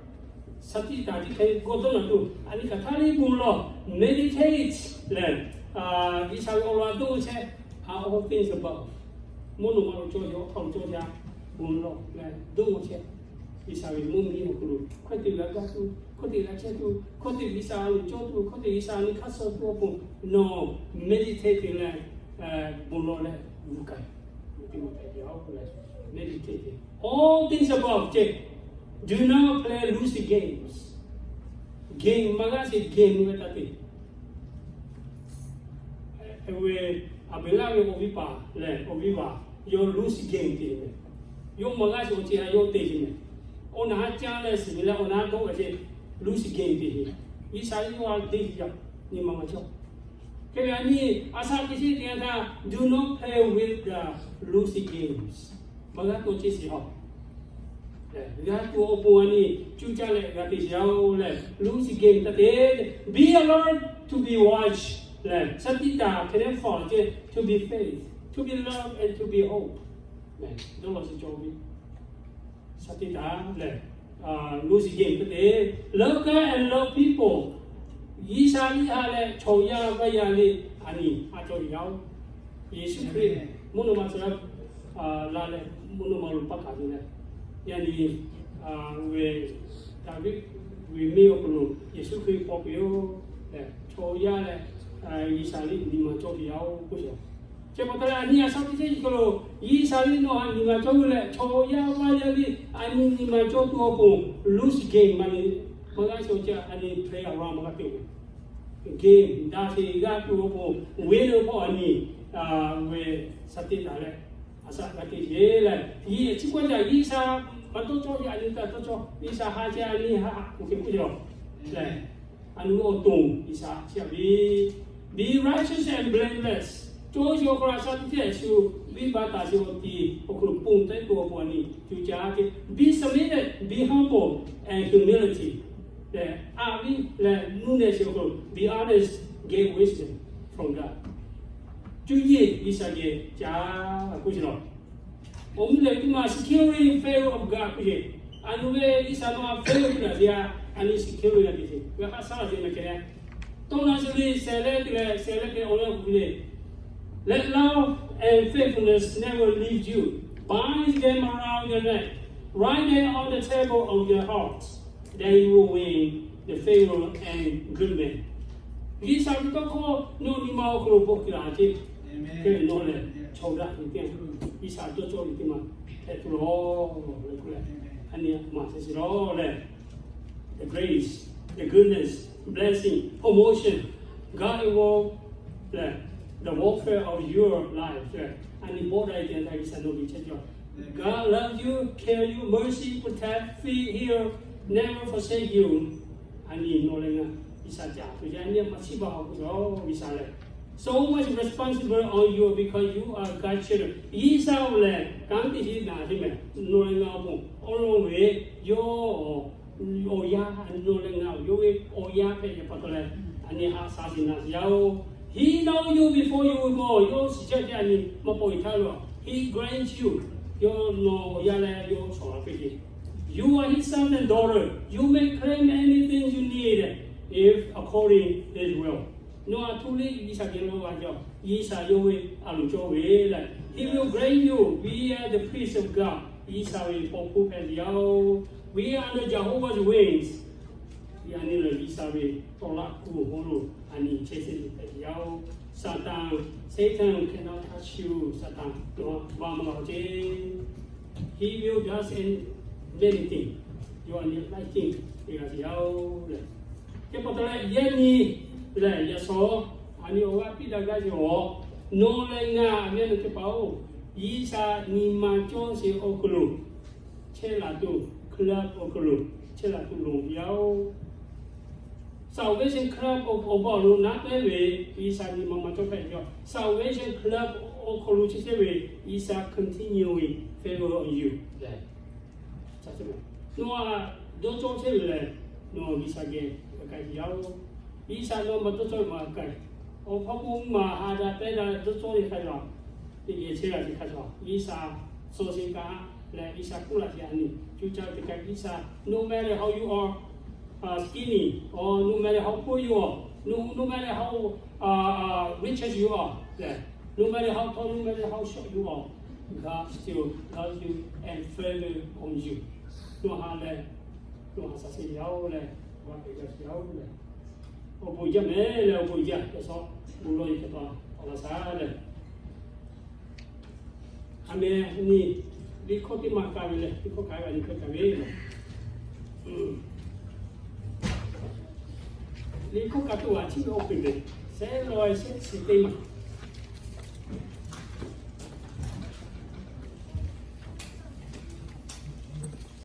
Shaˍ tiꞈ taˍ tiꞈ hk'e g'aw dawˇ naˍ tuˬ, a nyi hk'aˬ htaˇ le bon lawˬ, meditate lehˬ, G'uiˬsha ve awˬ lawn dawˇ chehˇ, are all things above. Mvuhˇ naw ma lo cawˇ yaˇ, awˬ hk'aw lo cawˇ yaˇ, bon lawˬ leh dawˇ chehˇ. G'uiˬsha ve mvuhˇmiˬ awˬ hk'aw lo hkawˇ te g'a gaˇ tuˬ, hkawˇ te g'a chehˇ tuˬ, hkawˇ te G'uiˬsha a loˍ cawˇ tuˬ, hkawˇ te G'uiˬsha a nyi hk'aˇ suh tuˬ awˬ pon nawˬ meditate te leh, bon lawˬ leh g'uˇ kaˬ, meditate te, all things above ce, do not play losing games. Game maˇ g'aˇ sheˍ, game ve taˇ te. Eˬ ve, Aˍbeˍlaˆ ve awˬ viˉ paˍ lehˬ, awˬ viˉ paˍ yawˇ losing game te ve. Yawˇ maˇ g'aˇ sheˍ awˬ ceuˬ htaꞈ yawˇ te ve mehˍ. Awˬ naˬ haˉ caˇ leh shiˍ ve leh awˬ naˬ haˉ dawˆ ve ce, losing game te ve. G'uiˬsha yawˇ a te yaˇ, nyi ma maˇ cawˇ. Hk'e ve a nyi, a shaꞈ teꞈ chi teˇ yanˇ htaˇ, do not play with the losing games. Maˇ g'a tuˬ ce shiˍ haw. G'a tuˬ awˬ pon a nyi coˇ caˇ leh g'a te shiˍ yaˇ-oˬ lehˬ, losing game taˇ te. Be alert, to be watch lehˬ, shaˍ tiꞈ taˍ hk'e leh fawˬ ce, to be faith, to be love and to be hope. Dawˇ law shiˍ cawˬ ve shaˍ tiꞈ taˍ lehˬ, losing game taˇ te. Love God and love people. G'uiˬsha liˇ ha leh chaw yaˇ vaˇ yaˇ le, a nyi a cawˬ yaˇ-oˬ. Yeˍsuˆ Hkriꞈ mvuhˇ naw ma tcuh la leh, mvuhˇ naw ma lo paˇ kaˬ ve leh, yaꞈ nyi ve Daˍviˆ ve miˇ awˬ hk'aw lo Yeˍsuˆ Hkriꞈ paw peuˬ-oˬ. Chaw yaˇ leh G'uiˬsha liˇ nyi ma cawˇ ve yaˇ-oˬ k'oˆ ve. Chi pa taw leh a nyi a shaꞈ teꞈ chi hk'aw lo G'uiˬsha liˇ nawˬ a nyi ma cawˇ ve leh chaw yaˇ vaˇ yaˇ liˇ a nyi nyi ma cawˇ tuˬ awˬ pon losing game maˇ nyi, maˇ g'a sheˍ awˬ ceuˬ a nyi play around maˇ g'a te ve. Game daꞈ sheˍ g'a tuˬ awˬ pon, winner hpawˇ a nyi ve shaˍ tiꞈ taˍ leh, a shaꞈ g'a te sheˍ leh, chi k'oˆ ve G'uiˬsha maˇ tawˇ cawˇ ve a nyi taˇ tawˇ cawˇ, G'uiˬsha ha ce a nyi ha k'oˆ ve k'oˆ ve lehˬ, a nyi awˬ to G'uiˬsha chi a ve, be righteous and blameless. Cawˇ sheˍ awˬ hk'aw lo a shaꞈ teꞈ chi shu viˇ baˆ taˍ sheˍ awˬ ti awˬ hk'aw lo ponˬ taiˉ tuˬ awˬ pon a nyi coˇ caˇ ce, be submitted, be humble and humility. Lehˬ, a viˉ leh nuˇ nehˬ sheˍ awˬ hk'aw lo be honest, get wisdom from God. Cuˇ yiˍ G'uiˬsha geh caˇ k'oˆ sheˍ lawˬ. Awˬ miˇ lehˬ ve teˇ maˬ securing favor of God k'oˆ sheˍ. A nyi ve G'uiˬsha nawˬ a favor ve a ve a, a nyi securing a ve sheˍ. G'a hk'aˇ shaˉ la ve maˇ kehˬ leh, tawˇ na sheˍ ve shehˍ leh te leh shehˍ leh te awˬ leh k'oˆ ve le. Let love and faithfulness never leave you. Bind them around your neck. Write them on the table of your heart. Then you will win the favor and good name. G'uiˬsha ve tawˇ hkawˇ nawˬ nyi ma awˬ hk'aw lo bvuhꞈ kuiˬ la ceˇ. Hk'e nawˬ lehˬ chaw daꞈ ve teˇ, G'uiˬsha dawˇ cawˇ ve teˇ ma hpehꞈ tuˬ lawˬ leh k'oˆ leh, a nyi ma sheˍ sheˍ lawˬ leh, the grace, the goodness, blessing, promotion, God will, the warfare of your life. A nyi bawˆ daꞈ e te a G'uiˬsha nawˬ ve chehˇ cawˬ. God love you, care you, mercy, protect, feed, heal, never forsake you. A nyi nawˬ leh ngaˬ G'uiˬsha caˍ tuˬ yaˇ nyi ma chiˇ baˬ awˬ hk'aw lo G'uiˬsha lehˬ, so much responsible on you because you are God's children. G'uiˬsha oˬ lehˬ kanˉ te hiˆ daꞈ teˇ meh nawˬ leh ngaˬ awˬ pon awˬ lawn ve yawˇ awˬ yaˇ, nawˬ leh ngaˬ awˬ yawˇ ve awˬ yaˇ hpehꞈ ve pa taw leh, a nyi haꞈ shaˍ sheˍ naˍ sheˍ yaˇ oˬ. He know you before you were born. Yawˇ shiˍ chehˇ teˇ a nyi maˇ paw e htaˇ lo, He grants you, yawˇ nawˬ awˬ yaˇ leh yawˇ shawˍ la piˇ ve. You are His son and daughter. You may claim anything you need if according His will. Nawˬ a htoꞈ le G'uiˬsha geh lo g'a jaˇ, G'uiˬsha yawˇ ve a loˍ cawˇ ve leh, He will grant you. We are the priest of God. G'uiˬsha ve paw hkuˇ hpehꞈ ve yaˇ oˬ. We are under Jehovah's wings. Yaꞈ nyi lehˬ G'uiˬsha ve tawˇ laꞈ kuˬ awˬ hk'aw lo a nyi chehˇ chehˇ ve hpehꞈ ve yaˇ oˬ. Satan, Satan cannot touch you. Satan nawˬ a maˇ maˇ la ceˇ. He will does in many things. Yawˇ a nyi laiˉ ceuˬ te g'a sheˍ yaˇ oˬ leh, hk'e pa taw leh yaꞈ nyi lehˬ yaꞈ shaw a nyi awˬ g'aˇ piˇ daꞈ gaˇ ve awˬ, nawˬ leh ngaˬ a meh nawˬ teˇ hpaˍ oˬ, G'uiˬsha nyi ma cawˇ sheˍ awˬ hk'aw lo chehˇ laˬ tuˬ, club awˬ hk'aw lo chehˇ laˬ tuˬ loˍ ve yaˇ oˬ. Salvation Club awˬ bon awˬ lo naˉ pehˉ ve G'uiˬsha nyi ma ma cawˇ hpehꞈ ve yaˇ oˬ. Salvation Club awˬ hk'aw lo chehˇ chehˇ ve G'uiˬsha continue ve favor on you. Nawˬ a dawˇ cawˇ chehˇ ve lehˬ, nawˬ G'uiˬsha geh k'ai sheˍ yaˇ oˬ. G'uiˬsha nawˬ ma dawˇ cawˇ ve maˇ k'ai. Awˬ hk'aw k'o maˇ ha daꞈ pehˇ daꞈ dawˇ cawˇ ve hk'a yaˇ, teˇ geh chehˇ g'a sheˍ hk'a shuˍ, G'uiˬsha suh sheˍ kaꞈ leh G'uiˬsha k'oˆ laꞈ sheˍ a nyi, co caˇ teˇ k'ai G'uiˬsha, no matter how you are skinny, or no matter how poor you are, no matter how rich as you are, no matter how tall, no matter how short you are, God still loves you and favor on you. Nawˬ ha leh, nawˬ ha shaˍ sheˍ yaˇ oˬ leh, g'a peꞈ g'a sheˍ yaˇ oˬ leh, awˬ bon jaˇ meh leh awˬ bon jaˇ k'o shaw, bon lawˬ yeˬ hk'e pa awˬ laꞈ shaˍ leh, a meh nyi, liꞈ hkawˇ teˇ ma ka ve leh, liꞈ hkawˇ ka ve a nyi hkawˇ ka ve, liꞈ hkawˇ ka tuˬ a chiˇ ve awˬ hk'e le, shehˆ laweh shehˆ chi teˇ maˬ.